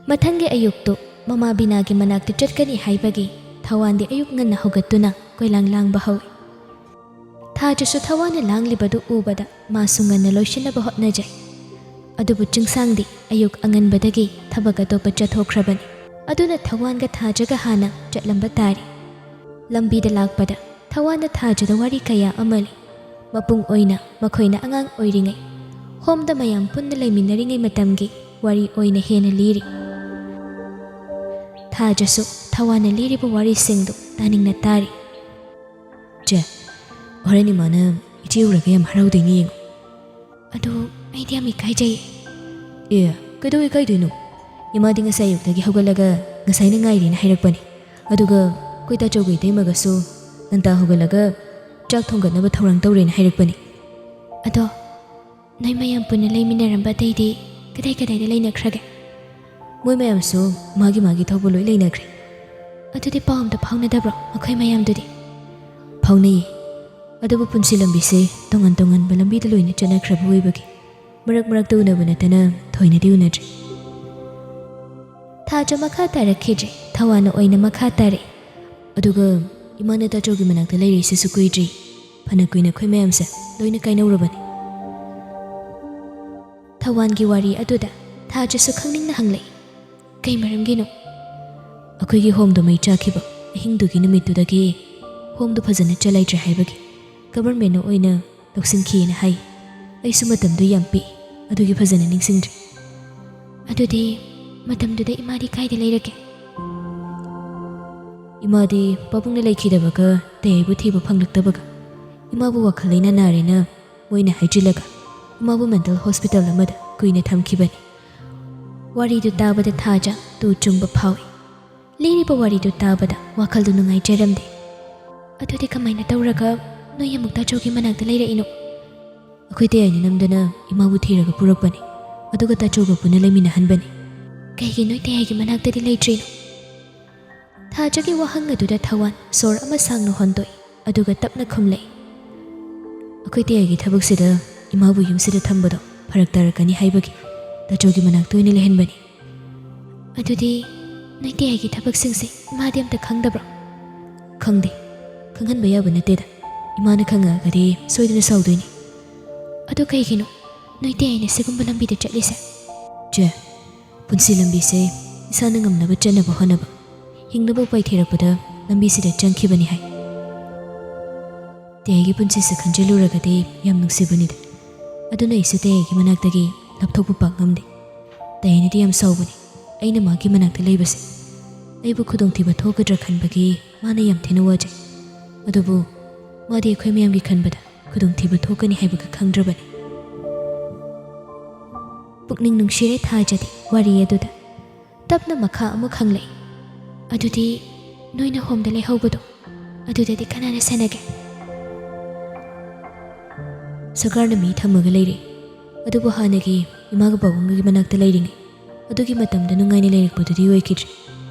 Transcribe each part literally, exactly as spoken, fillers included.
ꯃꯊꯪꯒꯤ ꯑꯌꯨꯛꯇꯨ ꯃꯃꯥ ꯕꯤꯅꯥꯒꯤ ꯃꯅꯥꯛꯇ ꯆꯠꯀꯅꯤ ꯍꯥꯏꯕꯒꯤ ꯊꯋꯥꯟꯗꯤ ꯑꯌꯨꯛ ꯉꯟꯅ ꯍꯧꯒꯠꯇꯨꯅ ꯀꯣꯏꯂꯥꯡ ꯂꯥꯡꯕ ꯍꯧꯏ꯫ ꯊꯥꯖꯁꯨ ꯊꯋꯥꯟꯅ ꯂꯥꯡꯂꯤꯕꯗꯨ ꯎꯕꯗ ꯃꯥꯁꯨ ꯉꯟꯅ ꯂꯣꯏꯁꯤꯟꯅꯕ ꯍꯣꯠꯅꯖꯩ꯫ ꯑꯗꯨꯕꯨ ꯆꯤꯡꯁꯥꯡꯗꯤ ꯑꯌꯨꯛ ꯑꯉꯟꯕꯗꯒꯤ ꯊꯕꯛ ꯑꯇꯣꯞꯄ ꯆꯠꯊꯣꯛꯈ꯭ꯔꯕꯅꯤ꯫ ꯑꯗꯨꯅ ꯊꯋꯥꯟꯒ ꯊꯥꯖꯒ ꯍꯥꯟꯅ ꯆꯠꯂꯝꯕ ꯇꯥꯔꯤ꯫ ꯂꯝꯕꯤꯗ ꯂꯥꯛꯄꯗ ꯊꯋꯥꯟꯅ ꯊꯥꯖꯗ ꯋꯥꯔꯤ ꯀꯌꯥ ꯑꯃ ꯂꯤ꯫ ꯃꯄꯨꯡ ꯑꯣꯏꯅ ꯃꯈꯣꯏꯅ ꯑꯉꯥꯡ ꯑꯣꯏꯔꯤꯉꯩ, ꯍꯣꯝꯗ ꯃꯌꯥꯝ ꯄꯨꯟꯅ ꯂꯩꯃꯤꯟꯅꯔꯤꯉꯩ ꯃꯇꯝꯒꯤ ꯋꯥꯔꯤ ꯑꯣꯏꯅ ꯍꯦꯟꯅ ꯂꯤꯔꯤ꯫ ꯊꯥꯖꯁꯨ ꯊꯋꯥꯟꯅ ꯂꯤꯔꯤꯕ ꯋꯥꯔꯤꯁꯤꯡꯗꯨ ꯇꯥꯅꯤꯡꯅ ꯇꯥꯔꯤ꯫ "ꯆꯦ, ꯍꯣꯔꯦꯟ ꯏꯃꯥꯅ ꯏꯆꯦ ꯎꯔꯒ ꯌꯥꯝ ꯍꯔꯥꯎꯗꯣꯏꯅꯤ, ꯌꯦꯡꯉꯨ꯫" "ꯑꯗꯨ ꯑꯩꯗꯤ ꯌꯥꯝ ꯏꯀꯥꯏꯖꯩꯌꯦ꯫" "ꯑꯦ, ꯀꯩꯗꯧ ꯏꯀꯥꯏꯗꯣꯏꯅꯣ? ꯏꯃꯥꯗꯤ ꯉꯁꯥꯏ ꯑꯌꯨꯛꯇꯒꯤ ꯍꯧꯒꯠꯂꯒ ꯉꯁꯥꯏꯅ ꯉꯥꯏꯔꯤꯅ ꯍꯥꯏꯔꯛꯄꯅꯤ꯫ ꯑꯗꯨꯒ ꯑꯩꯈꯣꯏ ꯇꯥꯆꯧꯒꯤ ꯏꯇꯩꯃꯒꯁꯨ ꯉꯟꯇꯥ ꯍꯧꯒꯠꯂꯒ ꯆꯥꯛ ꯊꯣꯡꯒꯠꯅꯕ ꯊꯧꯔꯥꯡ ꯇꯧꯔꯦꯅ ꯍꯥꯏꯔꯛꯄꯅꯤ꯫" "ꯑꯗꯣ ꯅꯣꯏ ꯃꯌꯥꯝ ꯄꯨꯟꯅ ꯂꯩꯃꯤꯟꯅꯔꯝꯕ ꯑꯇꯩꯗꯤ ꯀꯗꯥꯏ ꯀꯗꯥꯏꯗ ꯂꯩꯅꯈ꯭ꯔꯒꯦ?" "ꯃꯣꯏ ꯃꯌꯥꯝꯁꯨ ꯃꯥꯒꯤ ꯃꯥꯒꯤ ꯊꯧꯕ ꯂꯣꯏ ꯂꯩꯅꯈ꯭ꯔꯦ꯫" "ꯑꯗꯨꯗꯤ ꯄꯥꯎ ꯑꯝꯇ ꯐꯥꯎꯅꯗꯕ꯭ꯔꯣ ꯃꯈꯣꯏ ꯃꯌꯥꯝꯗꯨꯗꯤ?" "ꯐꯥꯎꯅꯩꯌꯦ, ꯑꯗꯨꯕꯨ ꯄꯨꯟꯁꯤ ꯂꯝꯕꯤꯁꯦ ꯇꯣꯉꯥꯟ ꯇꯣꯉꯥꯟꯕ ꯂꯝꯕꯤꯗ ꯂꯣꯏꯅ ꯆꯠꯅꯈ꯭ꯔꯕ ꯑꯣꯏꯕꯒꯤ ꯃꯔꯛ ꯃꯔꯛꯇ ꯎꯅꯕ ꯅꯠꯇꯅ ꯊꯣꯏꯅꯗꯤ ꯎꯅꯗ꯭ꯔꯤ꯫" ꯊꯥꯖ ꯃꯈꯥ ꯇꯥꯔꯛꯈꯤꯗ꯭ꯔꯦ, ꯊꯋꯥꯟꯅ ꯑꯣꯏꯅ ꯃꯈꯥ ꯇꯥꯔꯛꯏ꯫ "ꯑꯗꯨꯒ ꯏꯃꯥꯅ ꯇꯥꯆꯧꯒꯤ ꯃꯅꯥꯛꯇ ꯂꯩꯔꯛꯏꯁꯤꯁꯨ ꯀꯨꯏꯗ꯭ꯔꯤ꯫ ꯐꯅ ꯀꯨꯏꯅ ꯑꯩꯈꯣꯏ ꯃꯌꯥꯝꯁꯦ ꯂꯣꯏꯅ ꯀꯥꯏꯅꯧꯔꯕꯅꯤ꯫" ꯊꯋꯥꯟꯒꯤ ꯋꯥꯔꯤ ꯑꯗꯨꯗ ꯊꯥꯖꯁꯨ ꯈꯪꯅꯤꯡꯅ ꯍꯪꯂꯛꯏ, "ꯀꯩ ꯃꯔꯝꯒꯤꯅꯣ?" "ꯑꯩꯈꯣꯏꯒꯤ ꯍꯣꯝꯗꯣ ꯃꯩ ꯆꯥꯛꯈꯤꯕ ꯑꯍꯤꯡꯗꯨꯒꯤ ꯅꯨꯃꯤꯠꯇꯨꯗꯒꯤ ꯍꯣꯝꯗꯣ ꯐꯖꯅ ꯆꯂꯥꯏꯗ꯭ꯔꯦ ꯍꯥꯏꯕꯒꯤ ꯒꯚꯔꯟꯃꯦꯟꯠꯅ ꯑꯣꯏꯅ ꯂꯧꯁꯤꯟꯈꯤꯑꯅ ꯍꯥꯏ꯫ ꯑꯩꯁꯨ ꯃꯇꯝꯗꯨ ꯌꯥꯝ ꯄꯤꯛꯏ, ꯑꯗꯨꯒꯤ ꯐꯖꯅ ꯅꯤꯡꯁꯤꯡꯗ꯭ꯔꯦ꯫" "ꯑꯗꯨꯗꯤ ꯃꯇꯝꯗꯨꯗ ꯏꯃꯥꯗꯤ ꯀꯥꯏꯗ ꯂꯩꯔꯛꯀꯦ?" "ꯏꯃꯥꯗꯤ ꯄꯥꯕꯨꯡꯅ ꯂꯩꯈꯤꯗꯕꯒ ꯇꯌꯥꯏꯕꯨ ꯊꯤꯕ ꯐꯪꯂꯛꯇꯕꯒ ꯏꯃꯥꯕꯨ ꯋꯥꯈꯜ ꯂꯩꯅꯥ ꯅꯥꯔꯦꯅ ꯃꯣꯏꯅ ꯍꯥꯏꯖꯤꯜꯂꯒ ꯏꯃꯥꯕꯨ ꯃꯦꯟꯇꯜ ꯍꯣꯁꯄꯤꯇꯥꯜ ꯑꯃꯗ ꯀꯨꯏꯅ ꯊꯝꯈꯤꯕꯅꯤ꯫" ꯋꯥꯔꯤꯗꯨ ꯇꯥꯕꯗ ꯊꯥꯖ ꯇꯨ ꯆꯨꯡꯕ ꯐꯥꯎꯏ꯫ ꯂꯤꯔꯤꯕ ꯋꯥꯔꯤꯗꯨ ꯇꯥꯕꯗ ꯋꯥꯈꯜꯗꯨ ꯅꯨꯡꯉꯥꯏꯖꯔꯝꯗꯦ꯫ "ꯑꯗꯨꯗꯤ ꯀꯃꯥꯏꯅ ꯇꯧꯔꯒ ꯅꯣꯏ ꯑꯃꯨꯛ ꯇꯥꯆꯧꯒꯤ ꯃꯅꯥꯛꯇ ꯂꯩꯔꯛꯏꯅꯣ?" "ꯑꯩꯈꯣꯏ ꯇꯌꯥꯏꯅ ꯅꯝꯗꯅ ꯏꯃꯥꯕꯨ ꯊꯤꯔꯒ ꯄꯨꯔꯛꯄꯅꯤ, ꯑꯗꯨꯒ ꯇꯥꯆꯧꯒ ꯄꯨꯟꯅ ꯂꯩꯃꯤꯟꯅꯍꯟꯕꯅꯤ꯫" "ꯀꯩꯒꯤ ꯅꯣꯏ ꯇꯌꯥꯏꯒꯤ ꯃꯅꯥꯛꯇꯗꯤ ꯂꯩꯇ꯭ꯔꯤꯅꯣ?" ꯊꯥꯖꯒꯤ ꯋꯥꯍꯪ ꯑꯗꯨꯗ ꯊꯋꯥꯟ ꯁꯣꯔ ꯑꯃ ꯁꯥꯡꯅ ꯍꯣꯟꯗꯣꯛꯏ, ꯑꯗꯨꯒ ꯇꯞꯅ ꯈꯨꯝꯂꯛꯏ, "ꯑꯩꯈꯣꯏ ꯇꯌꯥꯏꯒꯤ ꯊꯕꯛꯁꯤꯗ ꯏꯃꯥꯕꯨ ꯌꯨꯝꯁꯤꯗ ꯊꯝꯕꯗꯣ ꯐꯔꯛ ꯇꯥꯔꯛꯀꯅꯤ ꯍꯥꯏꯕꯒꯤ ꯇꯥꯆꯧꯒꯤ ꯃꯅꯥꯛꯇ ꯑꯣꯏꯅ ꯂꯩꯍꯟꯕꯅꯤ꯫ "ꯑꯗꯨꯗꯤ ꯅꯣꯏ ꯇꯌꯥꯏꯒꯤ ꯊꯕꯛꯁꯤꯡꯁꯦ ꯏꯃꯥꯗꯤ ꯑꯝꯇ ꯈꯪꯗꯕ꯭ꯔꯣ?" "ꯈꯪꯗꯦ꯫ ꯈꯪꯍꯟꯕ ꯌꯥꯕ ꯅꯠꯇꯦꯗ꯫ ꯏꯃꯥꯅ ꯈꯪꯉꯛꯑꯒꯗꯤ ꯁꯣꯏꯗꯅ ꯁꯥꯎꯗꯣꯏꯅꯤ꯫" "ꯑꯗꯨ ꯀꯩꯒꯤꯅꯣ ꯅꯣꯏ ꯇꯌꯥꯏꯅ ꯁꯤꯒꯨꯝꯕ ꯂꯝꯕꯤꯗ ꯆꯠꯂꯤꯁꯦ?" "ꯆꯦ, ꯄꯨꯟꯁꯤ ꯂꯝꯕꯤꯁꯦ ꯏꯁꯥꯅ ꯉꯝꯅꯕ ꯆꯠꯅꯕ ꯍꯣꯠꯅꯕ, ꯍꯤꯡꯅꯕ ꯎꯄꯥꯏ ꯊꯤꯔꯛꯄꯗ ꯂꯝꯕꯤꯁꯤꯗ ꯆꯪꯈꯤꯕꯅꯤ ꯍꯥꯏ꯫" ꯇꯌꯥꯏꯒꯤ ꯄꯨꯟꯁꯤꯁꯦ ꯈꯟꯖꯤꯜꯂꯨꯔꯒꯗꯤ ꯌꯥꯝ ꯅꯨꯡꯁꯤꯕꯅꯤꯗ꯫ ꯑꯗꯨꯅ ꯑꯩꯁꯨ ꯇꯌꯥꯏꯒꯤ ꯃꯅꯥꯛꯇꯒꯤ ꯂꯥꯞꯊꯣꯛꯄ ꯄꯥꯛ ꯉꯝꯗꯦ꯫ ꯇꯌꯥꯏꯅꯗꯤ ꯌꯥꯝ ꯁꯥꯎꯕꯅꯤ ꯑꯩꯅ ꯃꯥꯒꯤ ꯃꯅꯥꯛꯇ ꯂꯩꯕꯁꯦ꯫ ꯑꯩꯕꯨ ꯈꯨꯗꯣꯡꯊꯤꯕ ꯊꯣꯛꯀꯗ꯭ꯔꯥ ꯈꯟꯕꯒꯤ ꯃꯥꯅ ꯌꯥꯝ ꯊꯤꯅ ꯋꯥꯖꯩ꯫ ꯑꯗꯨꯕꯨ ꯃꯥꯗꯤ ꯑꯩꯈꯣꯏ ꯃꯌꯥꯝꯒꯤ ꯈꯟꯕꯗ ꯈꯨꯗꯣꯡꯊꯤꯕ ꯊꯣꯛꯀꯅꯤ ꯍꯥꯏꯕꯒ ꯈꯪꯗ꯭ꯔꯕꯅꯤ꯫ ꯄꯨꯛꯅꯤꯡ ꯅꯨꯡꯁꯤꯔꯦ ꯊꯥꯖꯗꯦ ꯋꯥꯔꯤ ꯑꯗꯨꯗ꯫ ꯇꯞꯅ ꯃꯈꯥ ꯑꯃꯨꯛ ꯍꯪꯂꯛꯏ, "ꯑꯗꯨꯗꯤ ꯅꯣꯏꯅ ꯍꯣꯝꯗ ꯂꯩꯍꯧꯕꯗꯣ ꯑꯗꯨꯗꯗꯤ ꯀꯅꯥꯅ ꯁꯦꯟꯅꯒꯦ?" "ꯁꯔꯀꯥꯔꯅ ꯃꯤ ꯊꯝꯃꯒ ꯂꯩꯔꯦ꯫ ꯑꯗꯨꯕꯨ ꯍꯥꯟꯅꯒꯤ ꯏꯃꯥꯒ ꯄꯥꯕꯨꯡꯒꯒꯤ ꯃꯅꯥꯛꯇ ꯂꯩꯔꯤꯉꯩ ꯑꯗꯨꯒꯤ ꯃꯇꯝꯗ ꯅꯨꯡꯉꯥꯏꯅ ꯂꯩꯔꯛꯄꯗꯨꯗꯤ ꯑꯣꯏꯈꯤꯗ꯭ꯔꯦ꯫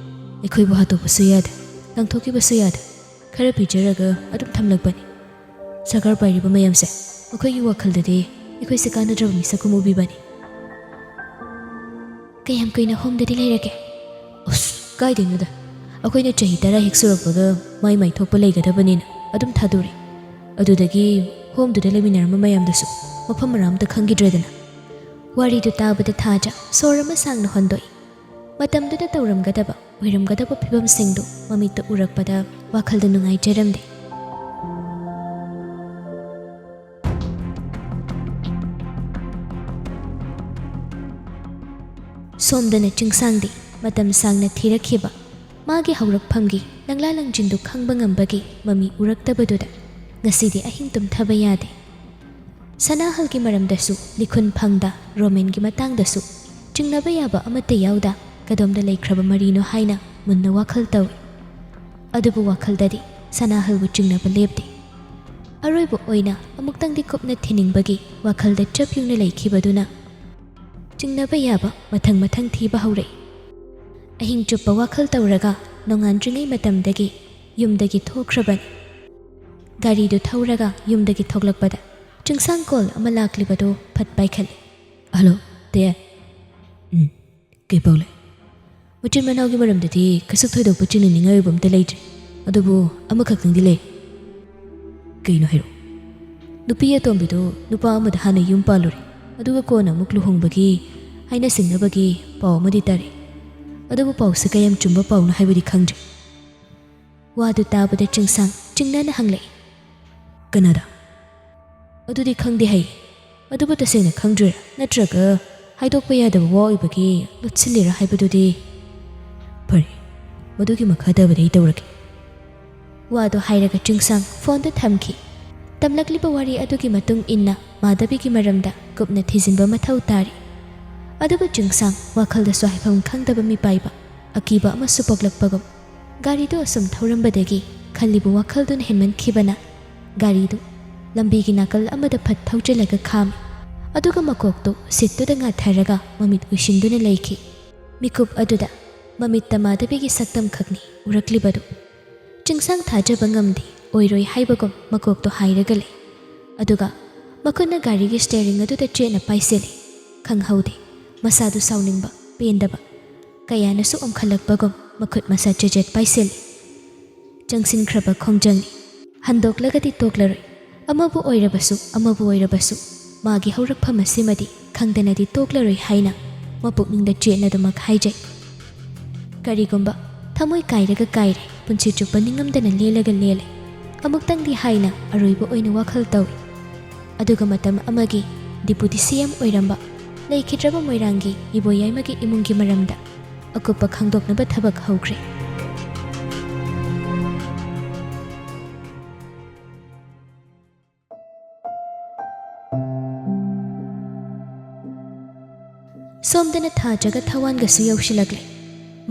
ꯑꯩꯈꯣꯏꯕꯨ ꯍꯥꯠꯇꯣꯛꯄꯁꯨ ꯌꯥꯗ, ꯂꯪꯊꯣꯛꯈꯤꯕꯁꯨ ꯌꯥꯗ, ꯈꯔ ꯄꯤꯖꯔꯒ ꯑꯗꯨꯝ ꯊꯝꯂꯛꯄꯅꯤ꯫ ꯁꯔꯀꯥꯔ ꯄꯥꯏꯔꯤꯕ ꯃꯌꯥꯝꯁꯦ ꯃꯈꯣꯏꯒꯤ ꯋꯥꯈꯜꯗꯗꯤ ꯑꯩꯈꯣꯏꯁꯦ ꯀꯥꯟꯅꯗ꯭ꯔꯕ ꯃꯤꯁꯛ ꯑꯃ ꯎꯕꯤꯕꯅꯤ꯫" "ꯀꯌꯥꯝ ꯀꯨꯏꯅ ꯍꯣꯝꯗꯗꯤ ꯂꯩꯔꯒꯦ?" "ꯑꯁ, ꯀꯥꯏꯗꯩꯅꯣꯗ꯫ ꯑꯩꯈꯣꯏꯅ ꯆꯍꯤ ꯇꯔꯥ ꯍꯦꯛ ꯁꯨꯔꯛꯄꯒ ꯃꯥꯏ ꯃꯥꯏ ꯊꯣꯛꯄ ꯂꯩꯒꯗꯕꯅꯤꯅ ꯑꯗꯨꯝ ꯊꯥꯗꯣꯔꯛꯑꯦ꯫ ꯑꯗꯨꯗꯒꯤ ꯍꯣꯝꯗꯨꯗ ꯂꯩꯃꯤꯟꯅꯔꯝꯕ ꯃꯌꯥꯝꯗꯨꯁꯨ ꯃꯐꯝ ꯃꯔꯥ ꯑꯝꯇ ꯈꯪꯈꯤꯗ꯭ꯔꯦꯗꯅ꯫" ꯋꯥꯔꯤꯗꯨ ꯇꯥꯕꯗ ꯊꯥꯖ ꯁꯣꯔ ꯑꯃ ꯁꯥꯡꯅ ꯍꯣꯟꯗꯣꯛꯏ꯫ ꯃꯇꯝꯗꯨꯗ ꯇꯧꯔꯝꯒꯗꯕ, ꯑꯣꯏꯔꯝꯒꯗꯕ ꯐꯤꯕꯝꯁꯤꯡꯗꯨ ꯃꯃꯤꯠꯇ ꯎꯔꯛꯄꯗ ꯋꯥꯈꯜꯗ ꯅꯨꯡꯉꯥꯏꯖꯔꯝꯗꯦ꯫ ꯁꯣꯝꯗꯅ ꯆꯤꯡꯁꯥꯡꯗꯤ ꯃꯇꯝ ꯁꯥꯡꯅ ꯊꯤꯔꯛꯈꯤꯕ ꯃꯥꯒꯤ ꯍꯧꯔꯛꯐꯝꯒꯤ ꯂꯪꯂꯥ ꯂꯪꯖꯤꯟꯗꯨ ꯈꯪꯕ ꯉꯝꯕꯒꯤ ꯃꯃꯤ ꯎꯔꯛꯇꯕꯗꯨꯗ ꯉꯁꯤꯗꯤ ꯑꯍꯤꯡ ꯇꯨꯝꯊꯕ ꯌꯥꯗꯦ꯫ ꯁꯅꯥꯍꯜꯒꯤ ꯃꯔꯝꯗꯁꯨ, ꯂꯤꯈꯨꯟ ꯐꯪꯗ ꯔꯣꯃꯦꯟꯒꯤ ꯃꯇꯥꯡꯗꯁꯨ ꯆꯤꯡꯅꯕ ꯌꯥꯕ ꯑꯃꯠꯇ ꯌꯥꯎꯗ ꯀꯗꯣꯝꯗ ꯂꯩꯈ꯭ꯔꯕ ꯃꯔꯤꯅꯣ ꯍꯥꯏꯅ ꯃꯨꯟꯅ ꯋꯥꯈꯜ ꯇꯧꯏ꯫ ꯑꯗꯨꯕꯨ ꯋꯥꯈꯜꯗꯗꯤ ꯁꯅꯥꯍꯜꯕꯨ ꯆꯤꯡꯅꯕ ꯂꯦꯞꯇꯦ꯫ ꯑꯔꯣꯏꯕ ꯑꯣꯏꯅ ꯑꯃꯨꯛꯇꯪꯗꯤ ꯀꯨꯞꯅ ꯊꯤꯅꯤꯡꯕꯒꯤ ꯋꯥꯈꯜꯗ ꯆꯞ ꯌꯨꯡꯅ ꯂꯩꯈꯤꯕꯗꯨꯅ ꯆꯤꯡꯅꯕ ꯌꯥꯕ ꯃꯊꯪ ꯃꯊꯪ ꯊꯤꯕ ꯍꯧꯔꯛꯏ꯫ ꯑꯍꯤꯡ ꯆꯨꯞꯄ ꯋꯥꯈꯜ ꯇꯧꯔꯒ ꯅꯣꯡꯉꯥꯟꯗ꯭ꯔꯤꯉꯩ ꯃꯇꯝꯗꯒꯤ ꯌꯨꯝꯗꯒꯤ ꯊꯣꯛꯈ꯭ꯔꯕꯅꯤ꯫ ꯒꯥꯔꯤꯗꯨ ꯊꯧꯔꯒ ꯌꯨꯝꯗꯒꯤ ꯊꯣꯛꯂꯛꯄꯗ ꯆꯤꯡꯁꯥꯡ ꯀꯣꯜ ꯑꯃ ꯂꯥꯛꯂꯤꯕꯗꯨ ꯐꯠ ꯄꯥꯏꯈꯠꯂꯤ꯫ "ꯍꯜꯂꯣ, ꯇꯦ꯫ ꯎꯝ, ꯀꯩ ꯄꯥꯎ ꯂꯩ? ꯃꯆꯤꯟ ꯃꯅꯥꯎꯒꯤ ꯃꯔꯝꯗꯗꯤ ꯀꯩꯁꯨ ꯊꯣꯏꯗꯣꯛꯄ ꯆꯤꯡꯅꯅꯤꯡꯉꯥꯏ ꯑꯣꯏꯕ ꯑꯝꯇ ꯂꯩꯇ꯭ꯔꯦ꯫ ꯑꯗꯨꯕꯨ ꯑꯃꯈꯛꯇꯪꯗꯤ ꯂꯩ꯫ ꯀꯩꯅꯣ ꯍꯥꯏꯔꯛꯑꯣ꯫ ꯅꯨꯄꯤ ꯑꯇꯣꯝꯕꯤꯗꯨ ꯅꯨꯄꯥ ꯑꯃꯗ ꯍꯥꯟꯅ ꯌꯨꯝ ꯄꯥꯜꯂꯨꯔꯦ, ꯑꯗꯨꯒ ꯀꯣꯟꯅ ꯑꯃꯨꯛ ꯂꯨꯍꯣꯡꯕꯒꯤ ꯍꯥꯏꯅ ꯁꯤꯡꯅꯕꯒꯤ ꯄꯥꯎ ꯑꯃꯗꯤ ꯇꯥꯔꯦ꯫ ꯑꯗꯨꯕꯨ ꯄꯥꯎꯁꯦ ꯀꯌꯥꯝ ꯆꯨꯝꯕ ꯄꯥꯎꯅꯣ ꯍꯥꯏꯕꯗꯤ ꯈꯪꯗ꯭ꯔꯦ꯫ ꯋꯥꯗꯨ ꯇꯥꯕꯗ ꯆꯤꯡꯁꯥꯡ ꯆꯤꯡꯅꯅ ꯍꯪꯂꯛꯏ, "ꯀꯅꯥꯗ?" "ꯑꯗꯨꯗꯤ ꯈꯪꯗꯦ ꯍꯥꯏꯌꯦ꯫ ꯑꯗꯨꯕꯨ ꯇꯁꯦꯡꯅ ꯈꯪꯗ꯭ꯔꯤꯔꯥ, ꯅꯠꯇ꯭ꯔꯒ ꯍꯥꯏꯗꯣꯛꯄ ꯌꯥꯗꯕ ꯋꯥ ꯑꯣꯏꯕꯒꯤ ꯂꯣꯠꯁꯤꯜꯂꯤꯔꯥ ꯍꯥꯏꯕꯗꯨꯗꯤ"꯫ "ꯐꯔꯦ, ꯃꯗꯨꯒꯤ ꯃꯈꯥ ꯇꯥꯕꯗꯤ ꯑꯩ ꯇꯧꯔꯒꯦ"꯫ ꯋꯥꯗꯨ ꯍꯥꯏꯔꯒ ꯆꯤꯡꯁꯥꯡ ꯐꯣꯟꯗꯨ ꯊꯝꯈꯤ꯫ ꯇꯝꯂꯛꯂꯤꯕ ꯋꯥꯔꯤ ꯑꯗꯨꯒꯤ ꯃꯇꯨꯡ ꯏꯟꯅ ꯃꯥꯙꯕꯤꯒꯤ ꯃꯔꯝꯗ ꯀꯨꯞꯅ ꯊꯤꯖꯤꯟꯕ ꯃꯊꯧ ꯇꯥꯔꯤ꯫ ꯑꯗꯨꯕꯨ ꯆꯤꯡꯁꯥꯡ ꯋꯥꯈꯜꯗꯁꯨ ꯍꯥꯏꯐꯝ ꯈꯪꯗꯕ ꯃꯤꯄꯥꯏꯕ ꯑꯀꯤꯕ ꯑꯃꯁꯨ ꯄꯣꯛꯂꯛꯄꯒꯨꯝ, ꯒꯥꯔꯤꯗꯨ ꯑꯁꯨꯝ ꯊꯧꯔꯝꯕꯗꯒꯤ ꯈꯜꯂꯤꯕ ꯋꯥꯈꯜꯗꯨꯅ ꯍꯦꯟꯃꯟꯈꯤꯕꯅ ꯒꯥꯔꯤꯗꯨ ꯂꯝꯕꯤꯒꯤ ꯅꯥꯀꯜ ꯑꯃꯗ ꯐꯠ ꯊꯧꯖꯤꯜꯂꯒ ꯈꯥꯝꯃꯤ꯫ ꯑꯗꯨꯒ ꯃꯀꯣꯛꯇꯨ ꯁꯤꯠꯇꯨꯗ ꯉꯥꯊꯔꯒ ꯃꯃꯤꯠ ꯎꯏꯁꯤꯟꯗꯨꯅ ꯂꯩꯈꯤ꯫ ꯃꯤꯀꯨꯞ ꯑꯗꯨꯗ ꯃꯃꯤꯠꯇ ꯃꯥꯙꯕꯤꯒꯤ ꯁꯛꯇꯝ ꯈꯛꯅꯤ ꯎꯔꯛꯂꯤꯕꯗꯨ꯫ ꯆꯤꯡꯁꯥꯡ ꯊꯥꯖꯕ ꯉꯝꯗꯦ, ꯑꯣꯏꯔꯣꯏ ꯍꯥꯏꯕꯒꯨꯝ ꯃꯀꯣꯛꯇꯣ ꯍꯥꯏꯔꯒ ꯂꯩ꯫ ꯑꯗꯨꯒ ꯃꯈꯨꯠꯅ ꯒꯥꯔꯤꯒꯤ ꯁ꯭ꯇꯤꯌꯔꯤꯡ ꯑꯗꯨꯗ ꯆꯦꯠꯅ ꯄꯥꯏꯁꯤꯜꯂꯤ꯫ ꯈꯪꯍꯧꯗꯦ, ꯃꯁꯥꯗꯨ ꯁꯥꯎꯅꯤꯡꯕ, ꯄꯦꯟꯗꯕ ꯀꯌꯥꯅꯁꯨ ꯑꯣꯝꯈꯠꯂꯛꯄꯒꯨꯝ ꯃꯈꯨꯠ ꯃꯁꯥ ꯆꯦꯖꯦꯠ ꯄꯥꯏꯁꯤꯜꯂꯤ꯫ ꯆꯪꯁꯤꯟꯈ꯭ꯔꯕ ꯈꯣꯡꯖꯪꯅꯤ꯫ ꯍꯟꯗꯣꯛꯂꯒꯗꯤ ꯇꯣꯛꯂꯔꯣꯏ꯫ ꯑꯃꯕꯨ ꯑꯣꯏꯔꯕꯁꯨ, ꯑꯃꯕꯨ ꯑꯣꯏꯔꯕꯁꯨ, ꯃꯥꯒꯤ ꯍꯧꯔꯛꯐꯝ ꯑꯁꯤꯃꯗꯤ ꯈꯪꯗꯅꯗꯤ ꯇꯣꯛꯂꯔꯣꯏ ꯍꯥꯏꯅ ꯃꯄꯨꯛꯅꯤꯡꯗ ꯆꯦꯠꯅꯗꯨꯃꯛ ꯍꯥꯏꯖꯩ꯫ ꯀꯔꯤꯒꯨꯝꯕ ꯊꯃꯣꯏ ꯀꯥꯏꯔꯒ ꯀꯥꯏꯔꯦ, ꯄꯨꯟꯁꯤ ꯆꯨꯞꯄ ꯅꯤꯡꯉꯝꯗꯅ ꯂꯦꯜꯂꯒ ꯂꯦꯜꯂꯦ, ꯑꯃꯨꯛꯇꯪꯗꯤ ꯍꯥꯏꯅ ꯑꯔꯣꯏꯕ ꯑꯣꯏꯅ ꯋꯥꯈꯜ ꯇꯧꯏ꯫ ꯑꯗꯨꯒ ꯃꯇꯝ ꯑꯃꯒꯤ ꯗꯤꯄꯨꯇꯤ ꯁꯤ ꯑꯦꯝ ꯑꯣꯏꯔꯝꯕ ꯂꯩꯈꯤꯗ꯭ꯔꯕ ꯃꯣꯏꯔꯥꯡꯒꯤ ꯏꯕꯣꯌꯥꯏꯃꯒꯤ ꯏꯃꯨꯡꯒꯤ ꯃꯔꯝꯗ ꯑꯀꯨꯞꯄ ꯈꯪꯗꯣꯛꯅꯕ ꯊꯕꯛ ꯍꯧꯈ꯭ꯔꯦ꯫ ꯁꯣꯝꯗꯅ ꯊꯥꯖꯒ ꯊꯋꯥꯟꯒꯁꯨ ꯌꯧꯁꯤꯜꯂꯛꯂꯦ꯫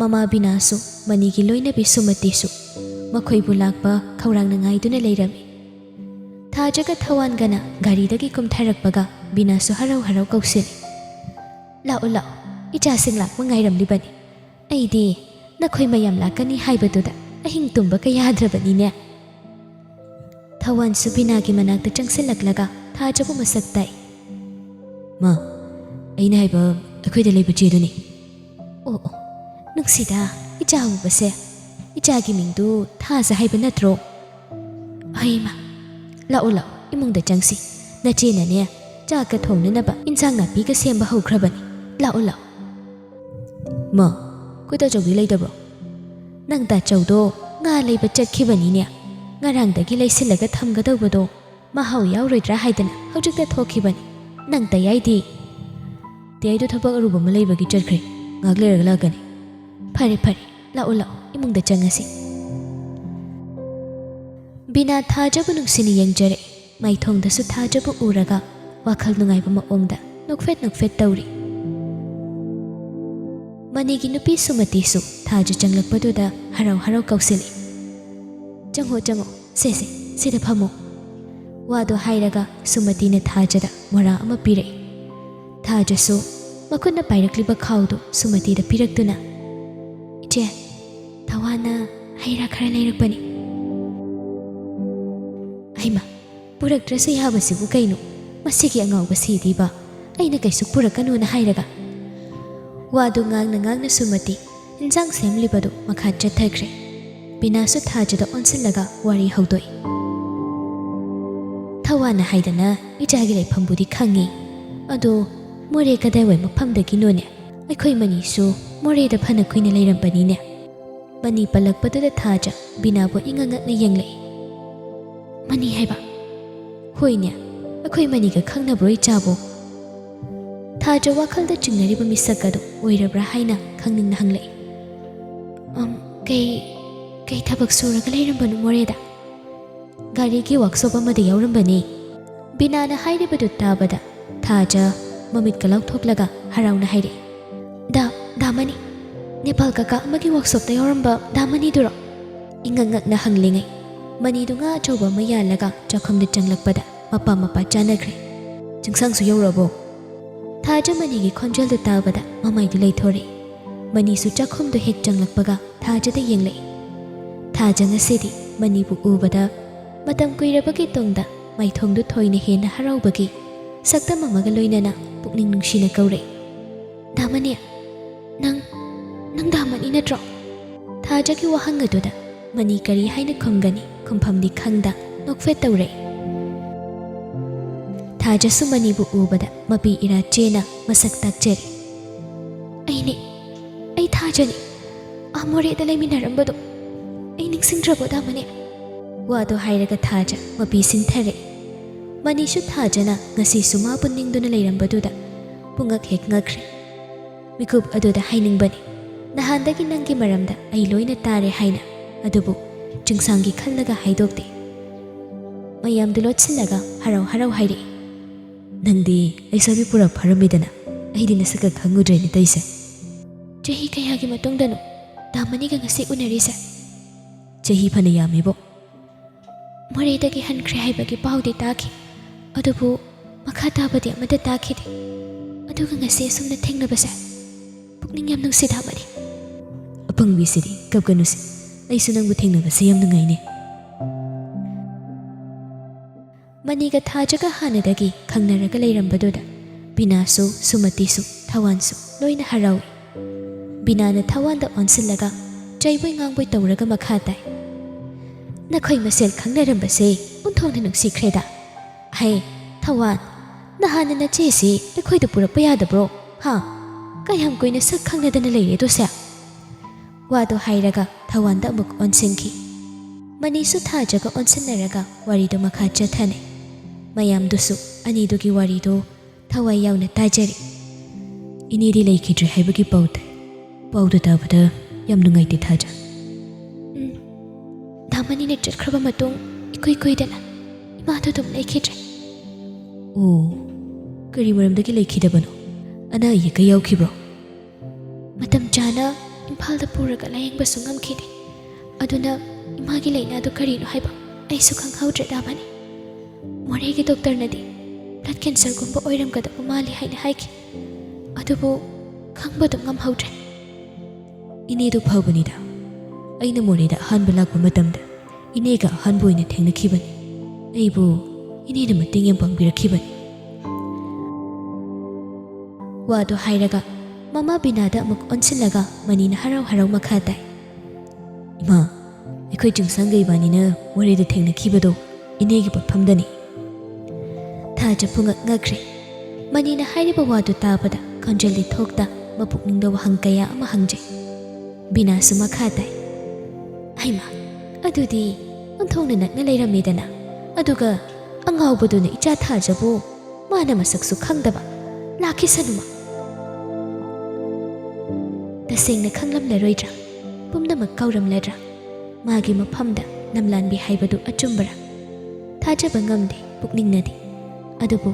ꯃꯃꯥ ꯕꯤꯅꯥꯁꯨ, ꯃꯅꯤꯒꯤ ꯂꯣꯏꯅꯕꯤ ꯁꯨꯃꯇꯤꯁꯨ ꯃꯈꯣꯏꯕꯨ ꯂꯥꯛꯄ ꯈꯧꯔꯥꯡꯅ ꯉꯥꯏꯗꯨꯅ ꯂꯩꯔꯝꯃꯤ꯫ ꯊꯥꯖꯒ ꯊꯋꯥꯟꯒꯅ ꯒꯥꯔꯤꯗꯒꯤ ꯀꯨꯝꯊꯔꯛꯄꯒ ꯕꯤꯅꯥꯁꯨ ꯍꯔꯥꯎ ꯍꯔꯥꯎ ꯀꯧꯁꯤꯜꯂꯤ꯫ "ꯂꯥꯛꯑꯣ, ꯂꯥꯛꯑꯣ, ꯏꯆꯥꯁꯤꯡ ꯂꯥꯛꯄ ꯉꯥꯏꯔꯝꯂꯤꯕꯅꯤ꯫ ꯑꯩꯗꯤ ꯅꯈꯣꯏ ꯃꯌꯥꯝ ꯂꯥꯛꯀꯅꯤ ꯍꯥꯏꯕꯗꯨꯗ ꯑꯍꯤꯡ ꯇꯨꯝꯕ ꯀꯌꯥꯗ꯭ꯔꯕꯅꯤꯅꯦ"꯫ ꯊꯋꯥꯟꯁꯨ ꯕꯤꯅꯥꯒꯤ ꯃꯅꯥꯛꯇ ꯆꯪꯁꯤꯜꯂꯛꯂꯒ ꯊꯥꯖꯕꯨ ꯃꯁꯛ ꯇꯥꯛꯏ꯫ "ꯃꯥ, ꯑꯩꯅ ꯍꯥꯏꯕ ꯑꯩꯈꯣꯏꯗ ꯂꯩꯕ ꯆꯦꯗꯨꯅꯤ꯫ ꯑꯣ ꯑꯣ, ꯅꯨꯡꯁꯤꯗ, ꯏꯆꯥ ꯎꯕꯁꯦ꯫ ꯏꯆꯥꯒꯤ ꯃꯤꯡꯗꯨ ꯊꯥꯖ ꯍꯥꯏꯕ ꯅꯠꯇ꯭ꯔꯣ? ꯍꯩꯃ, ꯂꯥꯛꯑꯣ ꯂꯥꯛꯑꯣ, ꯏꯃꯨꯡꯗ ꯆꯪꯁꯤ꯫ ꯅꯆꯦꯅꯅꯦ, ꯆꯥꯛꯀ ꯊꯣꯡꯅꯅꯕ ꯏꯟꯁꯥꯡ ꯅꯥꯄꯤꯒ ꯁꯦꯝꯕ ꯍꯧꯈ꯭ꯔꯕꯅꯤ꯫ ꯂꯥꯛꯑꯣ ꯂꯥꯛꯑꯣ꯫ ꯃꯥ, ꯑꯩꯈꯣꯏ ꯇꯥꯆꯧꯗꯤ ꯂꯩꯇꯕ꯭ꯔꯣ? ꯅꯪ ꯇꯥꯆꯧꯗꯣ ꯉꯥ ꯂꯩꯕ ꯆꯠꯈꯤꯕꯅꯤꯅꯦ꯫ ꯉꯔꯥꯡꯗꯒꯤ ꯂꯩꯁꯤꯜꯂꯒ ꯊꯝꯒꯗꯧꯕꯗꯣ ꯃꯍꯥꯎ ꯌꯥꯎꯔꯣꯏꯗ꯭ꯔꯥ ꯍꯥꯏꯗꯅ ꯍꯧꯖꯤꯛꯇ ꯊꯣꯛꯈꯤꯕꯅꯤ꯫ ꯅꯪ ꯇꯌꯥꯏꯗꯤ? ꯇꯌꯥꯏꯗꯣ ꯊꯕꯛ ꯑꯔꯨꯕ ꯑꯃ ꯂꯩꯕꯒꯤ ꯆꯠꯈ꯭ꯔꯦ꯫ ꯉꯥꯏꯍꯥꯛ ꯂꯩꯔꯒ ꯂꯥꯛꯀꯅꯤ꯫ ꯐꯔꯦ ꯐꯔꯦ, ꯂꯥꯛꯑꯣ ꯂꯥꯛꯑꯣ, ꯏꯃꯨꯡꯗ ꯆꯪꯉꯁꯤ꯫ ꯕꯤꯅꯥ ꯊꯥꯖꯕ ꯅꯨꯡꯁꯤꯅ ꯌꯦꯡꯖꯔꯛꯏ꯫ ꯃꯥꯏꯊꯣꯡꯗꯁꯨ ꯊꯥꯖꯕ ꯎꯔꯒ ꯋꯥꯈꯜ ꯅꯨꯡꯉꯥꯏꯕ ꯃꯑꯣꯡꯗ ꯅꯣꯛꯐꯦꯠ ꯅꯣꯛꯐꯦꯠ ꯇꯧꯔꯤ꯫ ꯃꯅꯤꯒꯤ ꯅꯨꯄꯤ ꯁꯨꯃꯇꯤꯁꯨ ꯊꯥꯖ ꯆꯪꯂꯛꯄꯗꯨꯗ ꯍꯔꯥꯎ ꯍꯔꯥꯎ ꯀꯧꯁꯤꯜꯂꯤ꯫ "ꯆꯪꯉꯣ ꯆꯪꯉꯣ, ꯁꯦ ꯁꯦ, ꯁꯤꯗ ꯐꯝꯃꯣ꯫" ꯋꯥꯗꯣ ꯍꯥꯏꯔꯒ ꯁꯨꯃꯇꯤꯅ ꯊꯥꯖꯗ ꯃꯣꯔꯥ ꯑꯃ ꯄꯤꯔꯛꯏ꯫ ꯊꯥꯖꯁꯨ ꯃꯈꯨꯠꯅ ꯄꯥꯏꯔꯛꯂꯤꯕ ꯈꯥꯎꯗꯨ ꯁꯨꯃꯇꯤꯗ ꯄꯤꯔꯛꯇꯨꯅ, "ꯏꯆꯦ, ꯊꯋꯥꯅ ꯍꯩ ꯔꯥ ꯈꯔ ꯂꯩꯔꯛꯄꯅꯤ꯫" "ꯍꯩꯃ, ꯄꯨꯔꯛꯇ꯭ꯔꯁꯨ ꯌꯥꯕꯁꯤꯕꯨ ꯀꯩꯅꯣ? ꯃꯁꯤꯒꯤ ꯑꯉꯥꯎꯕ ꯁꯤꯗꯤꯕ, ꯑꯩꯅ ꯀꯩꯁꯨ ꯄꯨꯔꯛꯀꯅꯨꯅ ꯍꯥꯏꯔꯒ?" ꯋꯥꯗꯨ ꯉꯥꯡꯅ ꯉꯥꯡꯅ ꯁꯨꯃꯇꯤ ꯏꯟꯖꯥꯡ ꯁꯦꯝꯂꯤꯕꯗꯨ ꯃꯈꯥ ꯆꯠꯊꯈ꯭ꯔꯦ꯫ ꯕꯤꯅꯥꯁꯨ ꯊꯥꯖꯗ ꯑꯣꯟꯁꯤꯜꯂꯒ ꯋꯥꯔꯤ ꯍꯧꯗꯣꯛꯏ꯫ "ꯊꯋꯥꯅ ꯍꯥꯏꯗꯅ ꯏꯆꯥꯒꯤ ꯂꯩꯐꯝꯕꯨꯗꯤ ꯈꯪꯉꯤ, ꯑꯗꯣ ꯃꯣꯔꯦ ꯀꯗꯥꯏꯋꯥꯏ ꯃꯐꯝꯗꯒꯤꯅꯣꯅꯦ? ꯑꯩꯈꯣꯏ ꯃꯅꯤꯁꯨ ꯃꯣꯔꯦꯗ ꯐꯅ ꯀꯨꯏꯅ ꯂꯩꯔꯝꯕꯅꯤꯅꯦ꯫" ꯃꯅꯤ ꯄꯜꯂꯛꯄꯗꯨꯗ ꯊꯥꯖ ꯕꯤꯅꯥꯕꯨ ꯏꯉꯛ ꯉꯛꯅ ꯌꯦꯡꯂꯛꯏ꯫ "ꯃꯅꯤ ꯍꯥꯏꯕ?" "ꯍꯣꯏꯅꯦ, ꯑꯩꯈꯣꯏ ꯃꯅꯤꯒ ꯈꯪꯅꯕ꯭ꯔꯣ ꯏꯆꯥꯕꯨ?" ꯊꯥꯖ ꯋꯥꯈꯜꯗ ꯆꯤꯡꯅꯔꯤꯕ ꯃꯤꯁꯛ ꯑꯗꯨ ꯑꯣꯏꯔꯕ꯭ꯔꯥ ꯍꯥꯏꯅ ꯈꯪꯅꯤꯡꯅ ꯍꯪꯂꯛꯏ꯫ "ꯑꯝ, ꯀꯩ, ꯀꯩ ꯊꯕꯛ ꯁꯨꯔꯒ ꯂꯩꯔꯝꯕꯅꯣ ꯃꯣꯔꯦꯗ?" "ꯒꯥꯔꯤꯒꯤ ꯋꯥꯛꯁꯣꯞ ꯑꯃꯗ ꯌꯥꯎꯔꯝꯕꯅꯤ꯫" ꯕꯤꯅꯥꯅ ꯍꯥꯏꯔꯤꯕꯗꯨ ꯇꯥꯕꯗ ꯊꯥꯖ ꯃꯃꯤꯠꯀ ꯂꯥꯎꯊꯣꯛꯂꯒ ꯍꯔꯥꯎꯅ ꯍꯥꯏꯔꯛꯏ꯫ "ꯗꯥ, ꯗꯥ ꯃꯅꯤ, ꯅꯦꯄꯥꯜ ꯀꯀꯥ ꯑꯃꯒꯤ ꯋꯥꯛꯁꯣꯞꯇ ꯌꯥꯎꯔꯝꯕ ꯗꯥ ꯃꯅꯤꯗꯨꯔꯣ?" ꯏꯉꯛ ꯉꯛꯅ ꯍꯪꯂꯤꯉꯩ, ꯃꯅꯤꯗꯨ ꯉꯥ ꯑꯆꯧꯕ ꯑꯃ ꯌꯥꯜꯂꯒ ꯆꯥꯛꯈꯨꯝꯗ ꯆꯪꯂꯛꯄꯗ ꯃꯄꯥ ꯃꯄꯥ ꯆꯥꯅꯈ꯭ꯔꯦ꯫ "ꯆꯤꯡꯁꯥꯡꯁꯨ ꯌꯧꯔꯛꯑꯕꯣ?" ꯊꯥꯖ ꯃꯅꯤꯒꯤ ꯈꯣꯟꯖꯦꯜꯗꯨ ꯇꯥꯕꯗ ꯃꯃꯥꯏꯗꯨ ꯂꯩꯊꯣꯔꯛꯏ꯫ ꯃꯅꯤꯁꯨ ꯆꯥꯛꯈꯨꯝꯗꯨ ꯍꯦꯛ ꯆꯪꯂꯛꯄꯒ ꯊꯥꯖꯗ ꯌꯦꯡꯂꯛꯏ꯫ ꯊꯥꯖ ꯉꯁꯤꯗꯤ ꯃꯅꯤꯕꯨ ꯎꯕꯗ ꯃꯇꯝ ꯀꯨꯏꯔꯕꯒꯤ ꯇꯨꯡꯗ ꯃꯥꯏꯊꯣꯡꯗꯨ ꯊꯣꯏꯅ ꯍꯦꯟꯅ ꯍꯔꯥꯎꯕꯒꯤ ꯁꯛꯇꯝ ꯑꯃꯒ ꯂꯣꯏꯅꯅ ꯄꯨꯛꯅꯤꯡ ꯅꯨꯡꯁꯤꯅ ꯀꯧꯔꯛꯏ꯫ ꯗꯥꯃꯅꯤ, ꯅꯪ, ꯅꯪ ꯗꯥꯃꯅꯤ ꯅꯠꯇ꯭ꯔꯣ? ꯊꯥꯖꯒꯤ ꯋꯥꯍꯪ ꯑꯗꯨꯗ ꯃꯅꯤ ꯀꯔꯤ ꯍꯥꯏꯅ ꯈꯨꯝꯒꯅꯤ? ꯈꯨꯝꯐꯝꯗꯤ ꯈꯪꯗ ꯅꯣꯛꯐꯦꯠ ꯇꯧꯔꯛꯏ꯫ ꯊꯥꯖꯁꯨ ꯃꯅꯤꯕꯨ ꯎꯕꯗ ꯃꯄꯤ ꯏꯔꯥ ꯆꯦꯅ ꯃꯁꯛ ꯇꯥꯛꯆꯔꯦ꯫ "ꯑꯩꯅꯦ, ꯑꯩ ꯊꯥꯖꯅꯤ꯫ ꯑꯥ ꯃꯣꯔꯦꯗ ꯂꯩꯃꯤꯟꯅꯔꯝꯕꯗꯣ ꯑꯩ ꯅꯤꯡꯁꯤꯡꯗ꯭ꯔꯕꯣ, ꯗꯥꯃꯅꯤ?" ꯋꯥꯗꯣ ꯍꯥꯏꯔꯒ ꯊꯥꯖ ꯃꯄꯤ ꯁꯤꯟꯊꯔꯛꯏ꯫ ꯃꯅꯤꯁꯨ ꯊꯥꯖꯅ ꯉꯁꯤꯁꯨ ꯃꯥꯕꯨ ꯅꯤꯡꯗꯨꯅ ꯂꯩꯔꯝꯕꯗꯨꯗ ꯄꯨꯡꯉꯛ ꯍꯦꯛ ꯉꯛꯈ꯭ꯔꯦ꯫ ꯃꯤꯀꯨꯞ ꯑꯗꯨꯗ ꯍꯥꯏꯅꯤꯡꯕꯅꯤ, ꯅꯍꯥꯟꯗꯒꯤ ꯅꯪꯒꯤ ꯃꯔꯝꯗ ꯑꯩ ꯂꯣꯏꯅ ꯇꯥꯔꯦ ꯍꯥꯏꯅ, ꯑꯗꯨꯕꯨ ꯆꯤꯡꯁꯥꯡꯒꯤ ꯈꯜꯂꯒ ꯍꯥꯏꯗꯣꯛꯇꯦ꯫ ꯃꯌꯥꯝꯗꯨ ꯂꯣꯠꯁꯤꯜꯂꯒ ꯍꯔꯥꯎ ꯍꯔꯥꯎ ꯍꯥꯏꯔꯛꯏ꯫ "ꯅꯪꯗꯤ ꯂꯩꯁꯥꯕꯤ ꯄꯨꯔꯥ ꯐꯔꯝꯃꯤꯗꯅ, ꯑꯩꯗꯤ ꯅꯁꯛꯀ ꯈꯪꯉꯨꯗ꯭ꯔꯦꯅꯦ ꯇꯩꯁꯦ꯫ ꯆꯍꯤ ꯀꯌꯥꯒꯤ ꯃꯇꯨꯡꯗꯅꯣ ꯗꯥꯃꯅꯤꯒ ꯉꯁꯤ ꯎꯅꯔꯤꯁꯦ?" "ꯆꯍꯤ ꯐꯅ ꯌꯥꯝꯃꯤꯕꯣ꯫ ꯃꯣꯔꯦꯗꯒꯤ ꯍꯟꯈ꯭ꯔꯦ ꯍꯥꯏꯕꯒꯤ ꯄꯥꯎꯗꯤ ꯇꯥꯈꯤ, ꯑꯗꯨꯕꯨ ꯃꯈꯥ ꯇꯥꯕꯗꯤ ꯑꯃꯠꯇ ꯇꯥꯈꯤꯗꯦ꯫ ꯑꯗꯨꯒ ꯉꯁꯤ ꯑꯁꯨꯝꯅ ꯊꯦꯡꯅꯕꯁꯦ ꯄꯨꯛꯅꯤꯡ ꯌꯥꯝ ꯅꯨꯡꯁꯤꯗꯕꯅꯤ꯫" "ꯑꯄꯪꯕꯤꯁꯤꯗꯤ, ꯀꯞꯀꯅꯨꯁꯦ꯫ ꯑꯩꯁꯨ ꯅꯪꯕꯨ ꯊꯦꯡꯅꯕꯁꯦ ꯌꯥꯝ ꯅꯨꯡꯉꯥꯏꯅꯦ꯫" ꯃꯅꯤꯒ ꯊꯥꯖꯒ ꯍꯥꯟꯅꯗꯒꯤ ꯈꯪꯅꯔꯒ ꯂꯩꯔꯝꯕꯗꯨꯗ ꯕꯤꯅꯥꯁꯨ, ꯁꯨꯃꯇꯤꯁꯨ, ꯊꯋꯥꯟꯁꯨ ꯂꯣꯏꯅ ꯍꯔꯥꯎꯏ꯫ ꯕꯤꯅꯥꯅ ꯊꯋꯥꯟꯗ ꯑꯣꯟꯁꯤꯜꯂꯒ ꯆꯩꯕꯣꯏ ꯉꯥꯡꯕꯣꯏ ꯇꯧꯔꯒ ꯃꯈꯥ ꯇꯥꯏ꯫ "ꯅꯈꯣꯏ ꯃꯁꯦꯜ ꯈꯪꯅꯔꯝꯕꯁꯦ ꯑꯣꯟꯊꯣꯛꯅ ꯅꯨꯡꯁꯤꯈ꯭ꯔꯦꯗ꯫ ꯍꯦ, ꯊꯋꯥꯟ, ꯅꯍꯥꯟꯅ ꯅꯆꯦꯁꯤ ꯑꯩꯈꯣꯏꯗ ꯄꯨꯔꯛꯄ ꯌꯥꯗꯕ꯭ꯔꯣ? ꯍꯥ? ꯀꯌꯥꯝ ꯀꯨꯏꯅ ꯁꯛ ꯈꯪꯅꯗꯅ ꯂꯩꯔꯦꯗꯣꯁꯦ?" ꯋꯥꯗꯨ ꯍꯥꯏꯔꯒ ꯊꯋꯥꯟꯗ ꯑꯃꯨꯛ ꯑꯣꯟꯁꯤꯟꯈꯤ꯫ ꯃꯅꯤꯁꯨ ꯊꯥꯖꯒ ꯑꯣꯟꯁꯤꯟꯅꯔꯒ ꯋꯥꯔꯤꯗꯨ ꯃꯈꯥ ꯆꯠꯊꯅꯩ꯫ ꯃꯌꯥꯝꯗꯨꯁꯨ ꯑꯅꯤꯗꯨꯒꯤ ꯋꯥꯔꯤꯗꯨ ꯊꯋꯥꯏ ꯌꯥꯎꯅ ꯇꯥꯖꯔꯤ꯫ "ꯏꯅꯦꯗꯤ ꯂꯩꯈꯤꯗ꯭ꯔꯦ ꯍꯥꯏꯕꯒꯤ ꯄꯥꯎ ꯇꯥꯏ꯫ ꯄꯥꯎꯗꯨ ꯇꯥꯕꯗ ꯌꯥꯝ ꯅꯨꯡꯉꯥꯏꯇꯦ, ꯊꯥꯖ꯫" "ꯎꯝ, ꯗꯥꯃꯅꯤꯅ ꯆꯠꯈ꯭ꯔꯕ ꯃꯇꯨꯡ ꯏꯀꯨꯏ ꯀꯨꯏꯗꯅ ꯏꯃꯥꯗꯨ ꯑꯗꯨꯝ ꯂꯩꯈꯤꯗ꯭ꯔꯦ꯫" "ꯑꯣ, ꯀꯔꯤ ꯃꯔꯝꯗꯒꯤ ꯂꯩꯈꯤꯗꯕꯅꯣ? ꯑꯅꯥ ꯑꯌꯦꯛꯀ ꯌꯥꯎꯈꯤꯕ꯭ꯔꯣ?" "ꯃꯇꯝ ꯆꯥꯅ ꯏꯝꯐꯥꯜꯗ ꯄꯨꯔꯒ ꯂꯥꯌꯦꯡꯕꯁꯨ ꯉꯝꯈꯤꯗꯦ꯫ ꯑꯗꯨꯅ ꯏꯃꯥꯒꯤ ꯂꯥꯏꯅꯥꯗꯨ ꯀꯔꯤꯅꯣ ꯍꯥꯏꯕ ꯑꯩꯁꯨ ꯈꯪꯍꯧꯗ꯭ꯔꯦ, ꯗꯥꯃꯅꯤ꯫ ꯃꯣꯔꯦꯒꯤ ꯗꯣꯛꯇꯔꯅꯗꯤ ꯕ꯭ꯂꯗ ꯀꯦꯟꯁꯔꯒꯨꯝꯕ ꯑꯣꯏꯔꯝꯒꯗꯕ ꯃꯥꯜꯂꯤ ꯍꯥꯏꯅ ꯍꯥꯏꯈꯤ꯫ ꯑꯗꯨꯕꯨ ꯈꯪꯕꯗꯨ ꯉꯝꯍꯧꯗ꯭ꯔꯦ꯫" "ꯏꯅꯦꯗꯨ ꯐꯕꯅꯤꯗ꯫ ꯑꯩꯅ ꯃꯣꯔꯦꯗ ꯑꯍꯥꯟꯕ ꯂꯥꯛꯄ ꯃꯇꯝꯗ ꯏꯅꯦꯒ ꯑꯍꯥꯟꯕ ꯑꯣꯏꯅ ꯊꯦꯡꯅꯈꯤꯕꯅꯤ꯫ ꯑꯩꯕꯨ ꯏꯅꯦꯅ ꯃꯇꯦꯡ ꯌꯥꯝ ꯄꯥꯡꯕꯤꯔꯛꯈꯤꯕꯅꯤ꯫" ꯋꯥꯗꯨ ꯍꯥꯏꯔꯒ ꯃꯃꯥ ꯕꯤꯅꯥꯗ ꯑꯃꯨꯛ ꯑꯣꯟꯁꯤꯜꯂꯒ ꯃꯅꯤꯅ ꯍꯔꯥꯎ ꯍꯔꯥꯎ ꯃꯈꯥ ꯇꯥꯏ꯫ "ꯏꯃꯥ, ꯑꯩꯈꯣꯏ ꯆꯤꯡꯁꯥꯡꯒ ꯏꯕꯥꯅꯤꯅ ꯃꯣꯔꯦꯗ ꯊꯦꯡꯅꯈꯤꯕꯗꯣ ꯏꯅꯦꯒꯤ ꯄꯣꯠꯐꯝꯗꯅꯤ꯫" ꯊꯥꯖ ꯄꯨꯡꯉꯛ ꯉꯛꯈ꯭ꯔꯦ꯫ ꯃꯅꯤꯅ ꯍꯥꯏꯔꯤꯕ ꯋꯥꯗꯨ ꯇꯥꯕꯗ ꯈꯣꯟꯖꯦꯜꯗꯤ ꯊꯣꯛꯇ ꯃꯄꯨꯛꯅꯤꯡꯗ ꯋꯥꯍꯪ ꯀꯌꯥ ꯑꯃ ꯍꯪꯖꯩ꯫ ꯕꯤꯅꯥꯁꯨ ꯃꯈꯥ ꯇꯥꯏ꯫ "ꯍꯩꯃꯥ, ꯑꯗꯨꯗꯤ ꯑꯣꯟꯊꯣꯛꯅ ꯅꯛꯅ ꯂꯩꯔꯝꯃꯦꯗꯅ꯫ ꯑꯗꯨꯒ ꯑꯉꯥꯎꯕꯗꯨꯅ ꯏꯆꯥ ꯊꯥꯖꯕꯨ ꯃꯥꯅ ꯃꯁꯛꯁꯨ ꯈꯪꯗꯕ ꯂꯥꯛꯈꯤꯁꯅꯨꯃ꯫ ꯇꯁꯦꯡꯅ ꯈꯪꯂꯝꯂꯔꯣꯏꯗ꯭ꯔꯥ? ꯄꯨꯝꯅꯃꯛ ꯀꯥꯎꯔꯝꯂꯗ꯭ꯔꯥ? ꯃꯥꯒꯤ ꯃꯐꯝꯗ ꯅꯝꯂꯥꯟꯕꯤ ꯍꯥꯏꯕꯗꯨ ꯑꯆꯨꯝꯕꯔꯥ? ꯊꯥꯖꯕ ꯉꯝꯗꯦ ꯄꯨꯛꯅꯤꯡꯅꯗꯤ꯫ ꯑꯗꯨꯕꯨ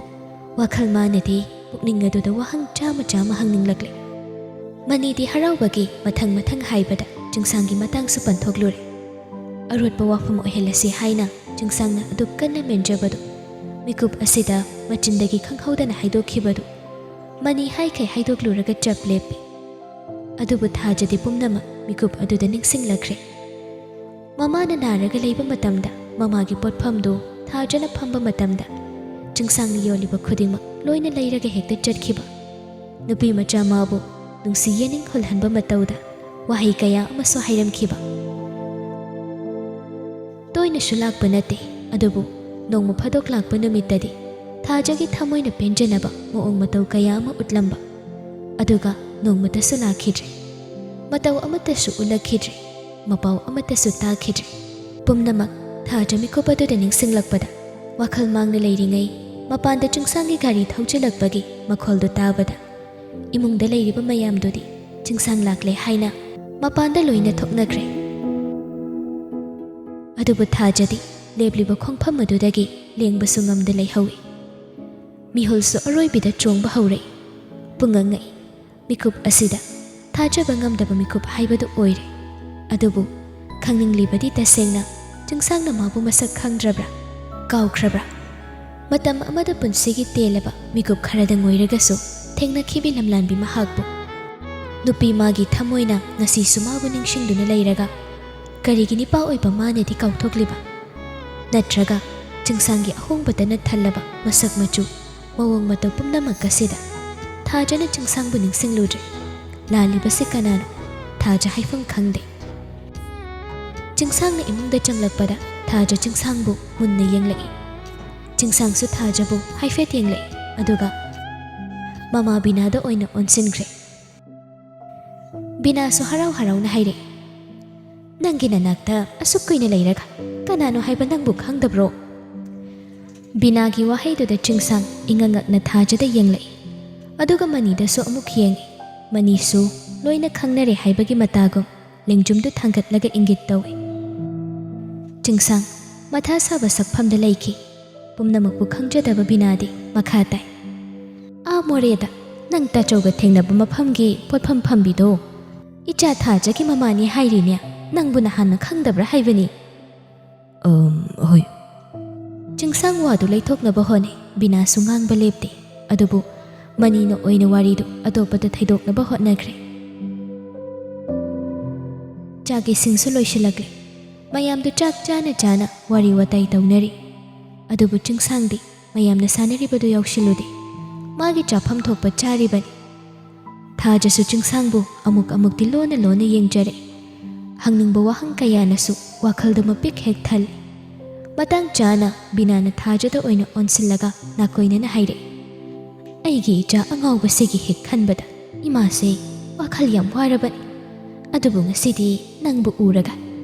ꯋꯥꯈꯜ ꯃꯥꯅꯗꯤ ꯄꯨꯛꯅꯤꯡ ꯑꯗꯨꯗ ꯋꯥꯍꯪ ꯆꯥꯝꯃ ꯆꯥꯝꯃ ꯍꯪꯅꯤꯡꯂꯛꯂꯦ꯫" ꯃꯅꯤꯗꯤ ꯍꯔꯥꯎꯕꯒꯤ ꯃꯊꯪ ꯃꯊꯪ ꯍꯥꯏꯕꯗ ꯆꯤꯡꯁꯥꯡꯒꯤ ꯃꯇꯥꯡꯁꯨ ꯄꯟꯊꯣꯛꯂꯨꯔꯦ꯫ ꯑꯔꯣꯠꯄ ꯋꯥꯐꯝ ꯑꯣꯏꯍꯜꯂꯁꯤ ꯍꯥꯏꯅ ꯆꯤꯡꯁꯥꯡꯅ ꯑꯗꯨꯛ ꯀꯟꯅ ꯃꯦꯟꯖꯕꯗꯨ, ꯃꯤꯀꯨꯞ ꯑꯁꯤꯗ ꯃꯆꯤꯟꯗꯒꯤ ꯈꯪꯍꯧꯗꯅ ꯍꯥꯏꯗꯣꯛꯈꯤꯕꯗꯨ, ꯃꯅꯤ ꯍꯥꯏꯈꯩ ꯍꯥꯏꯗꯣꯛꯂꯨꯔꯒ ꯆꯞ ꯂꯦꯞꯄꯤ꯫ ꯑꯗꯨꯕꯨ ꯊꯥꯖꯗꯤ ꯄꯨꯝꯅꯃꯛ ꯃꯤꯀꯨꯞ ꯑꯗꯨꯗ ꯅꯤꯡꯁꯤꯡꯂꯛꯈ꯭ꯔꯦ꯫ ꯃꯃꯥꯅ ꯅꯥꯔꯒ ꯂꯩꯕ ꯃꯇꯝꯗ ꯃꯃꯥꯒꯤ ꯄꯣꯠꯐꯝꯗꯨ ꯊꯥꯖꯅ ꯐꯝꯕ ꯃꯇꯝꯗ ꯆꯤꯡꯁꯥꯡꯅ ꯌꯣꯜꯂꯤꯕ ꯈꯨꯗꯤꯡꯃꯛ ꯂꯣꯏꯅ ꯂꯩꯔꯒ ꯍꯦꯛꯇ ꯆꯠꯈꯤꯕ꯫ ꯅꯨꯄꯤ ꯃꯆꯥ ꯃꯥꯕꯨ ꯅꯨꯡꯁꯤ ꯌꯦꯅꯤꯡ ꯍꯨꯜꯍꯟꯕ ꯃꯇꯧꯗ ꯋꯥꯍꯩ ꯀꯌꯥ ꯑꯃꯁꯨ ꯍꯥꯏꯔꯝꯈꯤꯕ꯫ ꯇꯣꯏꯅꯁꯨ ꯂꯥꯛꯄ ꯅꯠꯇꯦ, ꯑꯗꯨꯕꯨ ꯅꯣꯡꯃ ꯐꯥꯗꯣꯛ ꯂꯥꯛꯄ ꯅꯨꯃꯤꯠꯇꯗꯤ ꯊꯥꯖꯒꯤ ꯊꯃꯣꯏꯅ ꯄꯦꯟꯖꯅꯕ ꯃꯑꯣꯡ ꯃꯇꯧ ꯀꯌꯥ ꯑꯃ ꯎꯠꯂꯝꯕ꯫ ꯑꯗꯨꯒ ꯅꯣꯡꯃꯇꯁꯨ ꯂꯥꯛꯈꯤꯗ꯭ꯔꯦ꯫ ꯃꯇꯧ ꯑꯃꯠꯇꯁꯨ ꯎꯠꯂꯛꯈꯤꯗ꯭ꯔꯦ꯫ ꯃꯄꯥꯎ ꯑꯃꯠꯇꯁꯨ ꯇꯥꯈꯤꯗ꯭ꯔꯦ꯫ ꯄꯨꯝꯅꯃꯛ ꯊꯥꯖ ꯃꯤꯀꯨꯞ ꯑꯗꯨꯗ ꯅꯤꯡꯁꯤꯡꯂꯛꯄꯗ ꯋꯥꯈꯜ ꯃꯥꯡꯅ ꯂꯩꯔꯤꯉꯩ ꯃꯄꯥꯟꯗ ꯆꯤꯡꯁꯥꯡꯒꯤ ꯒꯥꯔꯤ ꯊꯧꯖꯤꯜꯂꯛꯄꯒꯤ ꯃꯈꯣꯜꯗꯨ ꯇꯥꯕꯗ ꯏꯃꯨꯡꯗ ꯂꯩꯔꯤꯕ ꯃꯌꯥꯝꯗꯨꯗꯤ ꯆꯤꯡꯁꯥꯡ ꯂꯥꯛꯂꯦ ꯍꯥꯏꯅ ꯃꯄꯥꯟꯗ ꯂꯣꯏꯅ ꯊꯣꯛꯅꯈ꯭ꯔꯦ꯫ ꯑꯗꯨꯕꯨ ꯊꯥꯖꯗꯤ ꯂꯦꯞꯂꯤꯕ ꯈꯣꯡꯐꯝ ꯑꯗꯨꯗꯒꯤ ꯂꯦꯡꯕꯁꯨ ꯉꯝꯗ ꯂꯩꯍꯧꯏ꯫ ꯃꯤꯍꯨꯜꯁꯨ ꯑꯔꯣꯏꯕꯤꯗ ꯆꯣꯡꯕ ꯍꯧꯔꯛꯏ꯫ ꯄꯨꯡꯉꯛ ꯉꯛꯏ꯫ ꯃꯤꯀꯨꯞ ꯑꯁꯤꯗ ꯊꯥꯖꯕ ꯉꯝꯗꯕ ꯃꯤꯀꯨꯞ ꯍꯥꯏꯕꯗꯨ ꯑꯣꯏꯔꯦ꯫ ꯑꯗꯨꯕꯨ ꯈꯪꯅꯤꯡꯂꯤꯕꯗꯤ ꯇꯁꯦꯡꯅ ꯆꯤꯡꯁꯥꯡꯅ ꯃꯥꯕꯨ ꯃꯁꯛ ꯈꯪꯗ꯭ꯔꯕ꯭ꯔꯥ? ꯀꯥꯎꯈ꯭ꯔꯕ꯭ꯔꯥ? ꯃꯇꯝ ꯑꯃꯗ ꯄꯨꯟꯁꯤꯒꯤ ꯇꯦꯜꯂꯕ ꯃꯤꯀꯨꯞ ꯈꯔꯗꯪ ꯑꯣꯏꯔꯒꯁꯨ ꯊꯦꯡꯅꯈꯤꯕꯤ ꯂꯝꯂꯥꯟꯕꯤ ꯃꯍꯥꯛꯄꯨ꯫ ꯅꯨꯄꯤ ꯃꯥꯒꯤ ꯊꯃꯣꯏꯅ ꯉꯁꯤꯁꯨ ꯃꯥꯕꯨ ꯅꯤꯡꯁꯤꯡꯗꯨꯅ ꯂꯩꯔꯒ ꯀꯔꯤꯒꯤ ꯅꯤꯄꯥ ꯑꯣꯏꯕ ꯃꯥꯅꯗꯤ ꯀꯥꯎꯊꯣꯛꯂꯤꯕ? ꯅꯠꯇ꯭ꯔꯒ ꯆꯤꯡꯁꯥꯡꯒꯤ ꯑꯍꯣꯡꯕꯇꯅ ꯊꯜꯂꯕ ꯃꯁꯛ ꯃꯆꯨ, ꯃꯑꯣꯡ ꯃꯇꯧ ꯄꯨꯝꯅꯃꯛ ꯑꯁꯤꯗ ꯊꯥꯖꯅ ꯆꯤꯡꯁꯥꯡꯕꯨ ꯅꯤꯡꯁꯤꯡꯂꯨꯗ꯭ꯔꯦ꯫ ꯂꯥꯜꯂꯤꯕꯁꯤ ꯀꯅꯥꯅꯣ? ꯊꯥꯖ ꯍꯥꯏꯐꯝ ꯈꯪꯗꯦ꯫ ꯆꯤꯡꯁꯥꯡꯅ ꯏꯃꯨꯡꯗ ꯆꯪꯂꯛꯄꯗ ꯊꯥꯖ ꯆꯤꯡꯁꯥꯡꯕꯨ ꯃꯨꯟꯅ ꯌꯦꯡꯂꯛꯏ꯫ ꯆꯤꯡꯁꯥꯡꯁꯨ ꯊꯥꯖꯕꯨ ꯍꯥꯏꯐꯦꯠ ꯌꯦꯡꯂꯛꯏ, ꯑꯗꯨꯒ ꯃꯃꯥ ꯕꯤꯅꯥꯗ ꯑꯣꯏꯅ ꯑꯣꯟꯁꯤꯟꯈ꯭ꯔꯦ꯫ ꯕꯤꯅꯥꯁꯨ ꯍꯔꯥꯎ ꯍꯔꯥꯎꯅ ꯍꯥꯏꯔꯛꯏ, "ꯅꯪꯒꯤ ꯅꯅꯥꯛꯇ ꯑꯁꯨꯛ ꯀꯨꯏꯅ ꯂꯩꯔꯒ ꯀꯅꯥꯅꯣ ꯍꯥꯏꯕ ꯅꯪꯕꯨ ꯈꯪꯗꯕ꯭ꯔꯣ?" ꯕꯤꯅꯥꯒꯤ ꯋꯥꯍꯩꯗꯨꯗ ꯆꯤꯡꯁꯥꯡ ꯏꯉꯛ ꯉꯛꯅ ꯊꯥꯖꯗ ꯌꯦꯡꯂꯛꯏ, ꯑꯗꯨꯒ ꯃꯅꯤꯗꯁꯨ ꯑꯃꯨꯛ ꯌꯦꯡꯏ꯫ ꯃꯅꯤꯁꯨ ꯂꯣꯏꯅ ꯈꯪꯅꯔꯦ ꯍꯥꯏꯕꯒꯤ ꯃꯇꯥꯒꯨꯝ ꯂꯦꯡꯖꯨꯝꯗꯨ ꯊꯥꯡꯒꯠꯂꯒ ꯏꯪꯒꯤꯠ ꯇꯧꯏ꯫ ꯆꯤꯡꯁꯥꯡ ꯃꯊꯥ ꯁꯥꯕ ꯁꯛꯐꯝꯗ ꯂꯩꯈꯤ꯫ ꯄꯨꯝꯅꯃꯛꯄꯨ ꯈꯪꯖꯗꯕ ꯕꯤꯅꯥꯗꯤ ꯃꯈꯥ ꯇꯥꯏ, "ꯑꯥ ꯃꯣꯔꯦꯗ ꯅꯪ ꯇꯥꯆꯧꯒ ꯊꯦꯡꯅꯕ ꯃꯐꯝꯒꯤ ꯄꯣꯠꯐꯝ ꯐꯝꯕꯤꯗꯣ ꯏꯆꯥ ꯊꯥꯖꯒꯤ ꯃꯃꯥꯅꯤ ꯍꯥꯏꯔꯤꯅꯦ, ꯅꯪꯕꯨ ꯅꯍꯥꯟꯅ ꯈꯪꯗꯕ꯭ꯔꯥ ꯍꯥꯏꯕꯅꯤ?" "ꯑꯝ, ꯍꯣꯏ꯫" ꯆꯤꯡꯁꯥꯡ ꯋꯥꯗꯨ ꯂꯩꯊꯣꯛꯅꯕ ꯍꯣꯠꯅꯩ꯫ ꯕꯤꯅꯥꯁꯨ ꯉꯥꯡꯕ ꯂꯦꯞꯇꯦ, ꯑꯗꯨꯕꯨ ꯃꯅꯤꯅ ꯑꯣꯏꯅ ꯋꯥꯔꯤꯗꯨ ꯑꯇꯣꯞꯄꯗ ꯊꯩꯗꯣꯛꯅꯕ ꯍꯣꯠꯅꯈ꯭ꯔꯦ꯫ ꯆꯥꯛ ꯏꯁꯤꯡꯁꯨ ꯂꯣꯏꯁꯤꯜꯂꯛꯂꯦ꯫ ꯃꯌꯥꯝꯗꯨ ꯆꯥꯛ ꯆꯥꯅ ꯆꯥꯅ ꯋꯥꯔꯤ ꯋꯥꯇꯥꯏ ꯇꯧꯅꯔꯤ꯫ ꯑꯗꯨꯕꯨ ꯆꯤꯡꯁꯥꯡꯗꯤ ꯃꯌꯥꯝꯅ ꯁꯥꯟꯅꯔꯤꯕꯗꯨ ꯌꯥꯎꯁꯤꯜꯂꯨꯗꯦ꯫ ꯃꯥꯒꯤ ꯆꯥꯐꯝ ꯊꯣꯛꯄ ꯆꯥꯔꯤꯕꯅꯤ꯫ ꯊꯥꯖꯁꯨ ꯆꯤꯡꯁꯥꯡꯕꯨ ꯑꯃꯨꯛ ꯑꯃꯨꯛꯇꯤ ꯂꯣꯟꯅ ꯂꯣꯟꯅ ꯌꯦꯡꯖꯔꯛꯏ꯫ ꯍꯪꯅꯤꯡꯕ ꯋꯥꯍꯪ ꯀꯌꯥꯅꯁꯨ ꯋꯥꯈꯜꯗꯨ ꯃꯄꯤꯛ ꯍꯦꯛ ꯊꯜꯂꯤ꯫ ꯃꯇꯥꯡ ꯆꯥꯅ ꯕꯤꯅꯥꯅ ꯊꯥꯖꯗ ꯑꯣꯏꯅ ꯑꯣꯟꯁꯤꯜꯂꯒ ꯅꯥꯀꯣꯏꯅꯅ ꯍꯥꯏꯔꯛꯏ, "ꯑꯩꯒꯤ ꯏꯆꯥ ꯑꯉꯥꯎꯕꯁꯤꯒꯤ ꯍꯦꯛ ꯈꯟꯕꯗ ꯏꯃꯥꯁꯦ ꯋꯥꯈꯜ ꯌꯥꯝ ꯋꯥꯔꯕꯅꯤ꯫ ꯑꯗꯨꯕꯨ ꯉꯁꯤꯗꯤ ꯅꯪꯕꯨ ꯎꯔꯒ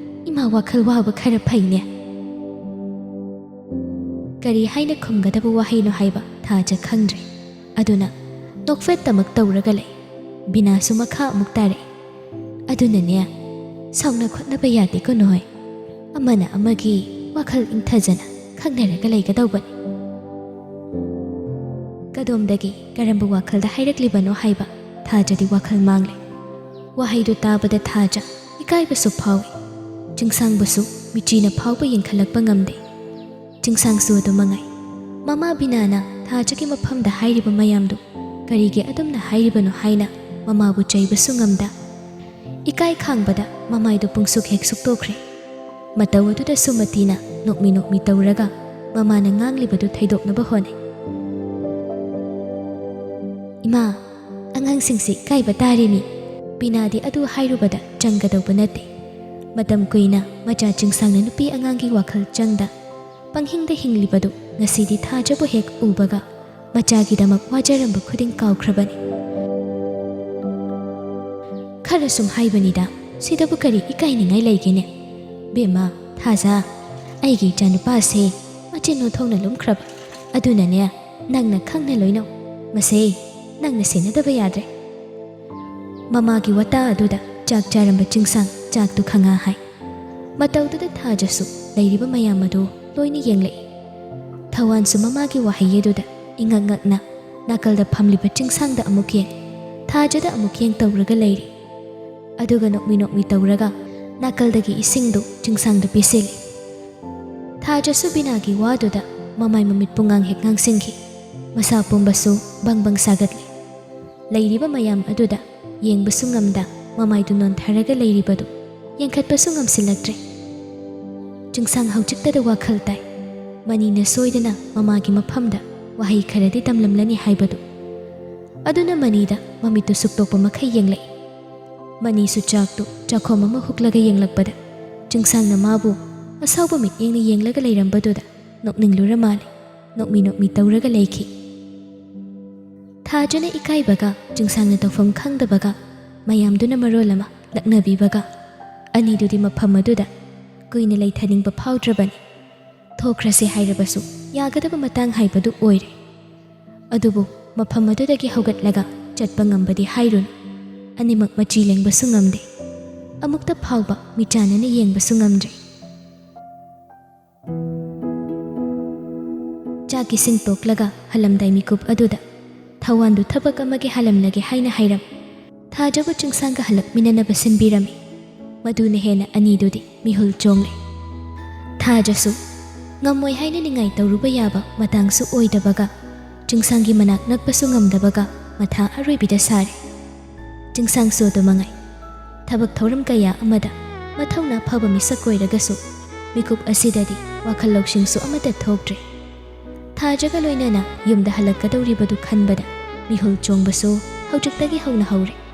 ꯏꯃꯥ ꯋꯥꯈꯜ ꯋꯥꯕ ꯈꯔ ꯐꯩꯅꯦ꯫" ꯀꯔꯤ ꯍꯥꯏꯅ ꯈꯨꯝꯒꯗꯕ ꯋꯥꯍꯩꯅꯣ ꯍꯥꯏꯕ ꯊꯥꯖ ꯈꯪꯗ꯭ꯔꯦ꯫ ꯑꯗꯨꯅ ꯅꯣꯛꯐꯦꯠꯇꯃꯛ ꯇꯧꯔꯒ ꯂꯩ꯫ ꯕꯤꯅꯥꯁꯨ ꯃꯈꯥ ꯑꯃꯨꯛ ꯇꯥꯔꯛꯏ, "ꯑꯗꯨꯅꯅꯦ, ꯁꯥꯎꯅ ꯈꯣꯠꯅꯕ ꯌꯥꯗꯦꯀꯣ ꯅꯣꯏ꯫ ꯑꯃꯅ ꯑꯃꯒꯤ ꯋꯥꯈꯜ ꯏꯪꯊꯖꯅ ꯈꯪꯅꯔꯒ ꯂꯩꯒꯗꯧꯕꯅꯤ꯫" ꯀꯗꯣꯝꯗꯒꯤ ꯀꯔꯝꯕ ꯋꯥꯈꯜꯗ ꯍꯥꯏꯔꯛꯂꯤꯕꯅꯣ ꯍꯥꯏꯕ ꯊꯥꯖꯗꯤ ꯋꯥꯈꯜ ꯃꯥꯡꯂꯦ꯫ ꯋꯥꯍꯩꯗꯨ ꯇꯥꯕꯗ ꯊꯥꯖ ꯏꯀꯥꯏꯕꯁꯨ ꯐꯥꯎꯏ꯫ ꯆꯤꯡꯁꯥꯡꯕꯁꯨ ꯃꯤꯆꯤꯅ ꯐꯥꯎꯕ ꯌꯦꯡꯈꯠꯂꯛꯄ ꯉꯝꯗꯦ꯫ ꯆꯤꯡꯁꯥꯡꯁꯨ ꯑꯗꯨ ꯃꯉꯥꯏ꯫ ꯃꯃꯥ ꯕꯤꯅꯥꯅ ꯊꯥꯖꯒꯤ ꯃꯐꯝꯗ ꯍꯥꯏꯔꯤꯕ ꯃꯌꯥꯝꯗꯨ ꯀꯔꯤꯒꯤ ꯑꯗꯨꯝꯅ ꯍꯥꯏꯔꯤꯕꯅꯣ ꯍꯥꯏꯅ ꯃꯃꯥꯕꯨ ꯆꯩꯕꯁꯨ ꯉꯝꯗ, ꯏꯀꯥꯏ ꯈꯥꯡꯕꯗ ꯃꯃꯥꯏꯗꯨ ꯄꯨꯡꯁꯨꯛ ꯍꯦꯛ ꯁꯨꯛꯇꯣꯛꯈ꯭ꯔꯦ꯫ ꯃꯇꯧ ꯑꯗꯨꯗꯁꯨ ꯃꯇꯤꯅ ꯅꯣꯛꯃꯤ ꯅꯣꯛꯃꯤ ꯇꯧꯔꯒ ꯃꯃꯥꯅ ꯉꯥꯡꯂꯤꯕꯗꯨ ꯊꯩꯗꯣꯛꯅꯕ ꯍꯣꯠꯅꯩ꯫ "ꯏꯃꯥ, ꯑꯉꯥꯡꯁꯤꯡꯁꯤ ꯏꯀꯥꯏꯕ ꯇꯥꯔꯤꯃꯤ꯫ ꯕꯤꯅꯥꯗꯤ ꯑꯗꯨ ꯍꯥꯏꯔꯨꯕꯗ ꯆꯪꯒꯗꯧꯕ ꯅꯠꯇꯦ꯫ ꯃꯇꯝ ꯀꯨꯏꯅ ꯃꯆꯥ ꯆꯤꯡꯁꯥꯡꯅ ꯅꯨꯄꯤ ꯑꯉꯥꯡꯒꯤ ꯋꯥꯈꯜ ꯆꯪꯗ ꯄꯪꯍꯤꯡꯗ ꯍꯤꯡꯂꯤꯕꯗꯨ ꯉꯁꯤꯗꯤ ꯊꯥꯖꯕꯨ ꯍꯦꯛ ꯎꯕꯒ ꯃꯆꯥꯒꯤꯗꯃꯛ ꯋꯥꯖꯔꯝꯕ ꯈꯨꯗꯤꯡ ꯀꯥꯎꯈ꯭ꯔꯕꯅꯤ꯫ ꯈꯔ ꯁꯨꯝ ꯍꯥꯏꯕꯅꯤꯗ, ꯁꯤꯗꯕꯨ ꯀꯔꯤ ꯏꯀꯥꯏꯅꯤꯡꯉꯥꯏ ꯂꯩꯒꯦꯅꯦ? ꯕꯦꯝꯃ, ꯊꯥꯖ, ꯑꯩꯒꯤ ꯏꯆꯥꯅꯨꯄꯥꯁꯦ ꯃꯆꯤꯟ ꯑꯣꯟꯊꯣꯛꯅ ꯂꯨꯝꯈ꯭ꯔꯕ꯫ ꯑꯗꯨꯅꯅꯦ, ꯅꯪꯅ ꯈꯪꯅ ꯂꯣꯏꯅꯧ꯫ ꯃꯁꯦ ꯅꯪꯅ ꯁꯦꯟꯅꯗꯕ ꯌꯥꯗ꯭ꯔꯦ꯫" ꯃꯃꯥꯒꯤ ꯋꯥꯇꯥ ꯑꯗꯨꯗ ꯆꯥꯛ ꯆꯥꯔꯝꯕ ꯆꯤꯡꯁꯥꯡ ꯆꯥꯛꯇꯨ ꯈꯪꯉꯥ ꯍꯥꯏ꯫ ꯃꯇꯧꯗꯨꯗ ꯊꯥꯖꯁꯨ ꯂꯩꯔꯤꯕ ꯃꯌꯥꯝ ꯑꯗꯨ ꯂꯣꯏꯅ ꯌꯦꯡꯂꯛꯏ꯫ ꯊꯋꯥꯟꯁꯨ ꯃꯃꯥꯒꯤ ꯋꯥꯍꯩ ꯑꯗꯨꯗ ꯏꯉꯛ ꯉꯛꯅ ꯅꯥꯀꯜꯗ ꯐꯝꯂꯤꯕ ꯆꯤꯡꯁꯥꯡꯗ ꯑꯃꯨꯛ ꯌꯦꯡ, ꯊꯥꯖꯗ ꯑꯃꯨꯛ ꯌꯦꯡ ꯇꯧꯔꯒ ꯂꯩꯔꯤ꯫ ꯑꯗꯨꯒ ꯅꯣꯛꯃꯤ ꯅꯣꯛꯃꯤ ꯇꯧꯔꯒ ꯅꯥꯀꯜꯗꯒꯤ ꯏꯁꯤꯡꯗꯨ ꯆꯤꯡꯁꯥꯡꯗ ꯄꯤꯁꯤꯜꯂꯤ꯫ ꯊꯥꯖꯁꯨ ꯕꯤꯅꯥꯒꯤ ꯋꯥꯗꯨꯗ ꯃꯃꯥꯏ ꯃꯃꯤꯠ ꯄꯨꯡꯉꯥꯡ ꯍꯦꯛ ꯉꯥꯡꯁꯤꯟꯈꯤ꯫ ꯃꯁꯥ ꯄꯨꯝꯕꯁꯨ ꯕꯪ ꯕꯪ ꯁꯥꯒꯠꯂꯤ꯫ ꯂꯩꯔꯤꯕ ꯃꯌꯥꯝ ꯑꯗꯨꯗ ꯌꯦꯡꯕꯁꯨ ꯉꯝꯗ ꯃꯃꯥꯏꯗꯨ ꯅꯣꯟꯊꯔꯒ ꯂꯩꯔꯤꯕꯗꯨ ꯌꯦꯡꯈꯠꯄꯁꯨ ꯉꯝꯁꯤꯜꯂꯛꯇ꯭ꯔꯦ꯫ ꯆꯤꯡꯁꯥꯡ ꯍꯧꯖꯤꯛꯇꯗ ꯋꯥꯈꯜ ꯇꯥꯏ꯫ ꯃꯅꯤꯅ ꯁꯣꯏꯗꯅ ꯃꯃꯥꯒꯤ ꯃꯐꯝꯗ ꯋꯥꯍꯩ ꯈꯔꯗꯤ ꯇꯝꯂꯝꯂꯅꯤ ꯍꯥꯏꯕꯗꯨ꯫ ꯑꯗꯨꯅ ꯃꯅꯤꯗ ꯃꯃꯤꯠꯇꯨ ꯁꯨꯛꯇꯣꯛꯄ ꯃꯈꯩ ꯌꯦꯡꯂꯛꯏ꯫ ꯃꯅꯤꯁꯨ ꯆꯥꯛꯇꯨ ꯆꯥꯛꯈꯣꯝ ꯑꯃ ꯍꯨꯛꯂꯒ ꯌꯦꯡꯂꯛꯄꯗ ꯆꯤꯡꯁꯥꯡꯅ ꯃꯥꯕꯨ ꯑꯁꯥꯎꯕ ꯃꯤꯠꯌꯦꯡꯅ ꯌꯦꯡꯂꯒ ꯂꯩꯔꯝꯕꯗꯨꯗ ꯅꯣꯛꯅꯤꯡꯂꯨꯔ ꯃꯥꯜꯂꯦ꯫ ꯅꯣꯛꯃꯤ ꯅꯣꯛꯃꯤ ꯇꯧꯔꯒ ꯂꯩꯈꯤ꯫ ꯊꯥꯖꯅ ꯏꯀꯥꯏꯕꯒ ꯆꯤꯡꯁꯥꯡꯅ ꯇꯧꯐꯝ ꯈꯪꯗꯕꯒ ꯃꯌꯥꯝꯗꯨꯅ ꯃꯔꯣꯜ ꯑꯃ ꯂꯛꯅꯕꯤꯕꯒ ꯑꯅꯤꯗꯨꯗꯤ ꯃꯐꯝ ꯑꯗꯨꯗ ꯀꯨꯏꯅ ꯂꯩꯊꯅꯤꯡꯕ ꯐꯥꯎꯗ꯭ꯔꯕꯅꯤ꯫ ꯊꯣꯛꯈ꯭ꯔꯁꯦ ꯍꯥꯏꯔꯕꯁꯨ ꯌꯥꯒꯗꯕ ꯃꯇꯥꯡ ꯍꯥꯏꯕꯗꯨ ꯑꯣꯏꯔꯦ꯫ ꯑꯗꯨꯕꯨ ꯃꯐꯝ ꯑꯗꯨꯗꯒꯤ ꯍꯧꯒꯠꯂꯒ ꯆꯠꯄ ꯉꯝꯕꯗꯤ ꯍꯥꯏꯔꯨꯅꯨ꯫ ꯑꯅꯤꯃꯛ ꯃꯆꯤ ꯂꯦꯡꯕꯁꯨ ꯉꯝꯗꯦ꯫ ꯑꯃꯨꯛꯇ ꯐꯥꯎꯕ ꯃꯤꯆꯥꯟꯅꯅ ꯌꯦꯡꯕꯁꯨ ꯉꯝꯗ꯭ꯔꯦ꯫ ꯆꯥꯛ ꯏꯁꯤꯡ ꯇꯣꯛꯂꯒ ꯍꯜꯂꯝꯗꯥꯏ ꯃꯤꯀꯨꯞ ꯑꯗꯨꯗ ꯊꯋꯥꯟꯗꯨ ꯊꯕꯛ ꯑꯃꯒꯤ ꯍꯜꯂꯝꯂꯒꯦ ꯍꯥꯏꯅ ꯍꯥꯏꯔꯝ꯫ ꯊꯥꯖꯕꯨ ꯆꯤꯡꯁꯥꯡꯒ ꯍꯜꯂꯛꯃꯤꯟꯅꯅꯕ ꯁꯤꯟꯕꯤꯔꯝꯃꯤ꯫ ꯃꯗꯨꯅ ꯍꯦꯟꯅ ꯑꯅꯤꯗꯨꯗꯤ ꯃꯤꯍꯨꯜ ꯆꯣꯡꯂꯦ꯫ ꯊꯥꯖꯁꯨ ꯉꯝꯃꯣꯏ ꯍꯥꯏꯅ ꯅꯤꯡꯉꯥꯏ ꯇꯧꯔꯨꯕ ꯌꯥꯕ ꯃꯇꯥꯡꯁꯨ ꯑꯣꯏꯗꯕꯒ ꯆꯤꯡꯁꯥꯡꯒꯤ ꯃꯅꯥꯛ ꯅꯛꯄꯁꯨ ꯉꯝꯗꯕꯒ ꯃꯊꯥ ꯑꯔꯣꯏꯕꯤꯗ ꯁꯥꯔꯦ꯫ ꯆꯤꯡꯁꯥꯡꯁꯨ ꯑꯗꯨ ꯃꯉꯥꯏ꯫ ꯊꯕꯛ ꯊꯧꯔꯝ ꯀꯌꯥ ꯑꯃꯗ ꯃꯊꯧꯅꯥ ꯐꯕ ꯃꯤꯁꯛ ꯑꯣꯏꯔꯒꯁꯨ ꯃꯤꯀꯨꯞ ꯑꯁꯤꯗꯗꯤ ꯋꯥꯈꯜ ꯂꯧꯁꯤꯡꯁꯨ ꯑꯃꯠꯇ ꯊꯣꯛꯇ꯭ꯔꯦ꯫ ꯊꯥꯖꯒ ꯂꯣꯏꯅꯅ ꯌꯨꯝꯗ ꯍꯜꯂꯛꯀꯗꯧꯔꯤꯕꯗꯨ ꯈꯟꯕꯗ ꯃꯤꯍꯨꯜ ꯆꯣꯡꯕꯁꯨ ꯍꯧꯖꯤꯛꯇꯒꯤ ꯍꯧꯅ ꯍꯧꯔꯦ꯫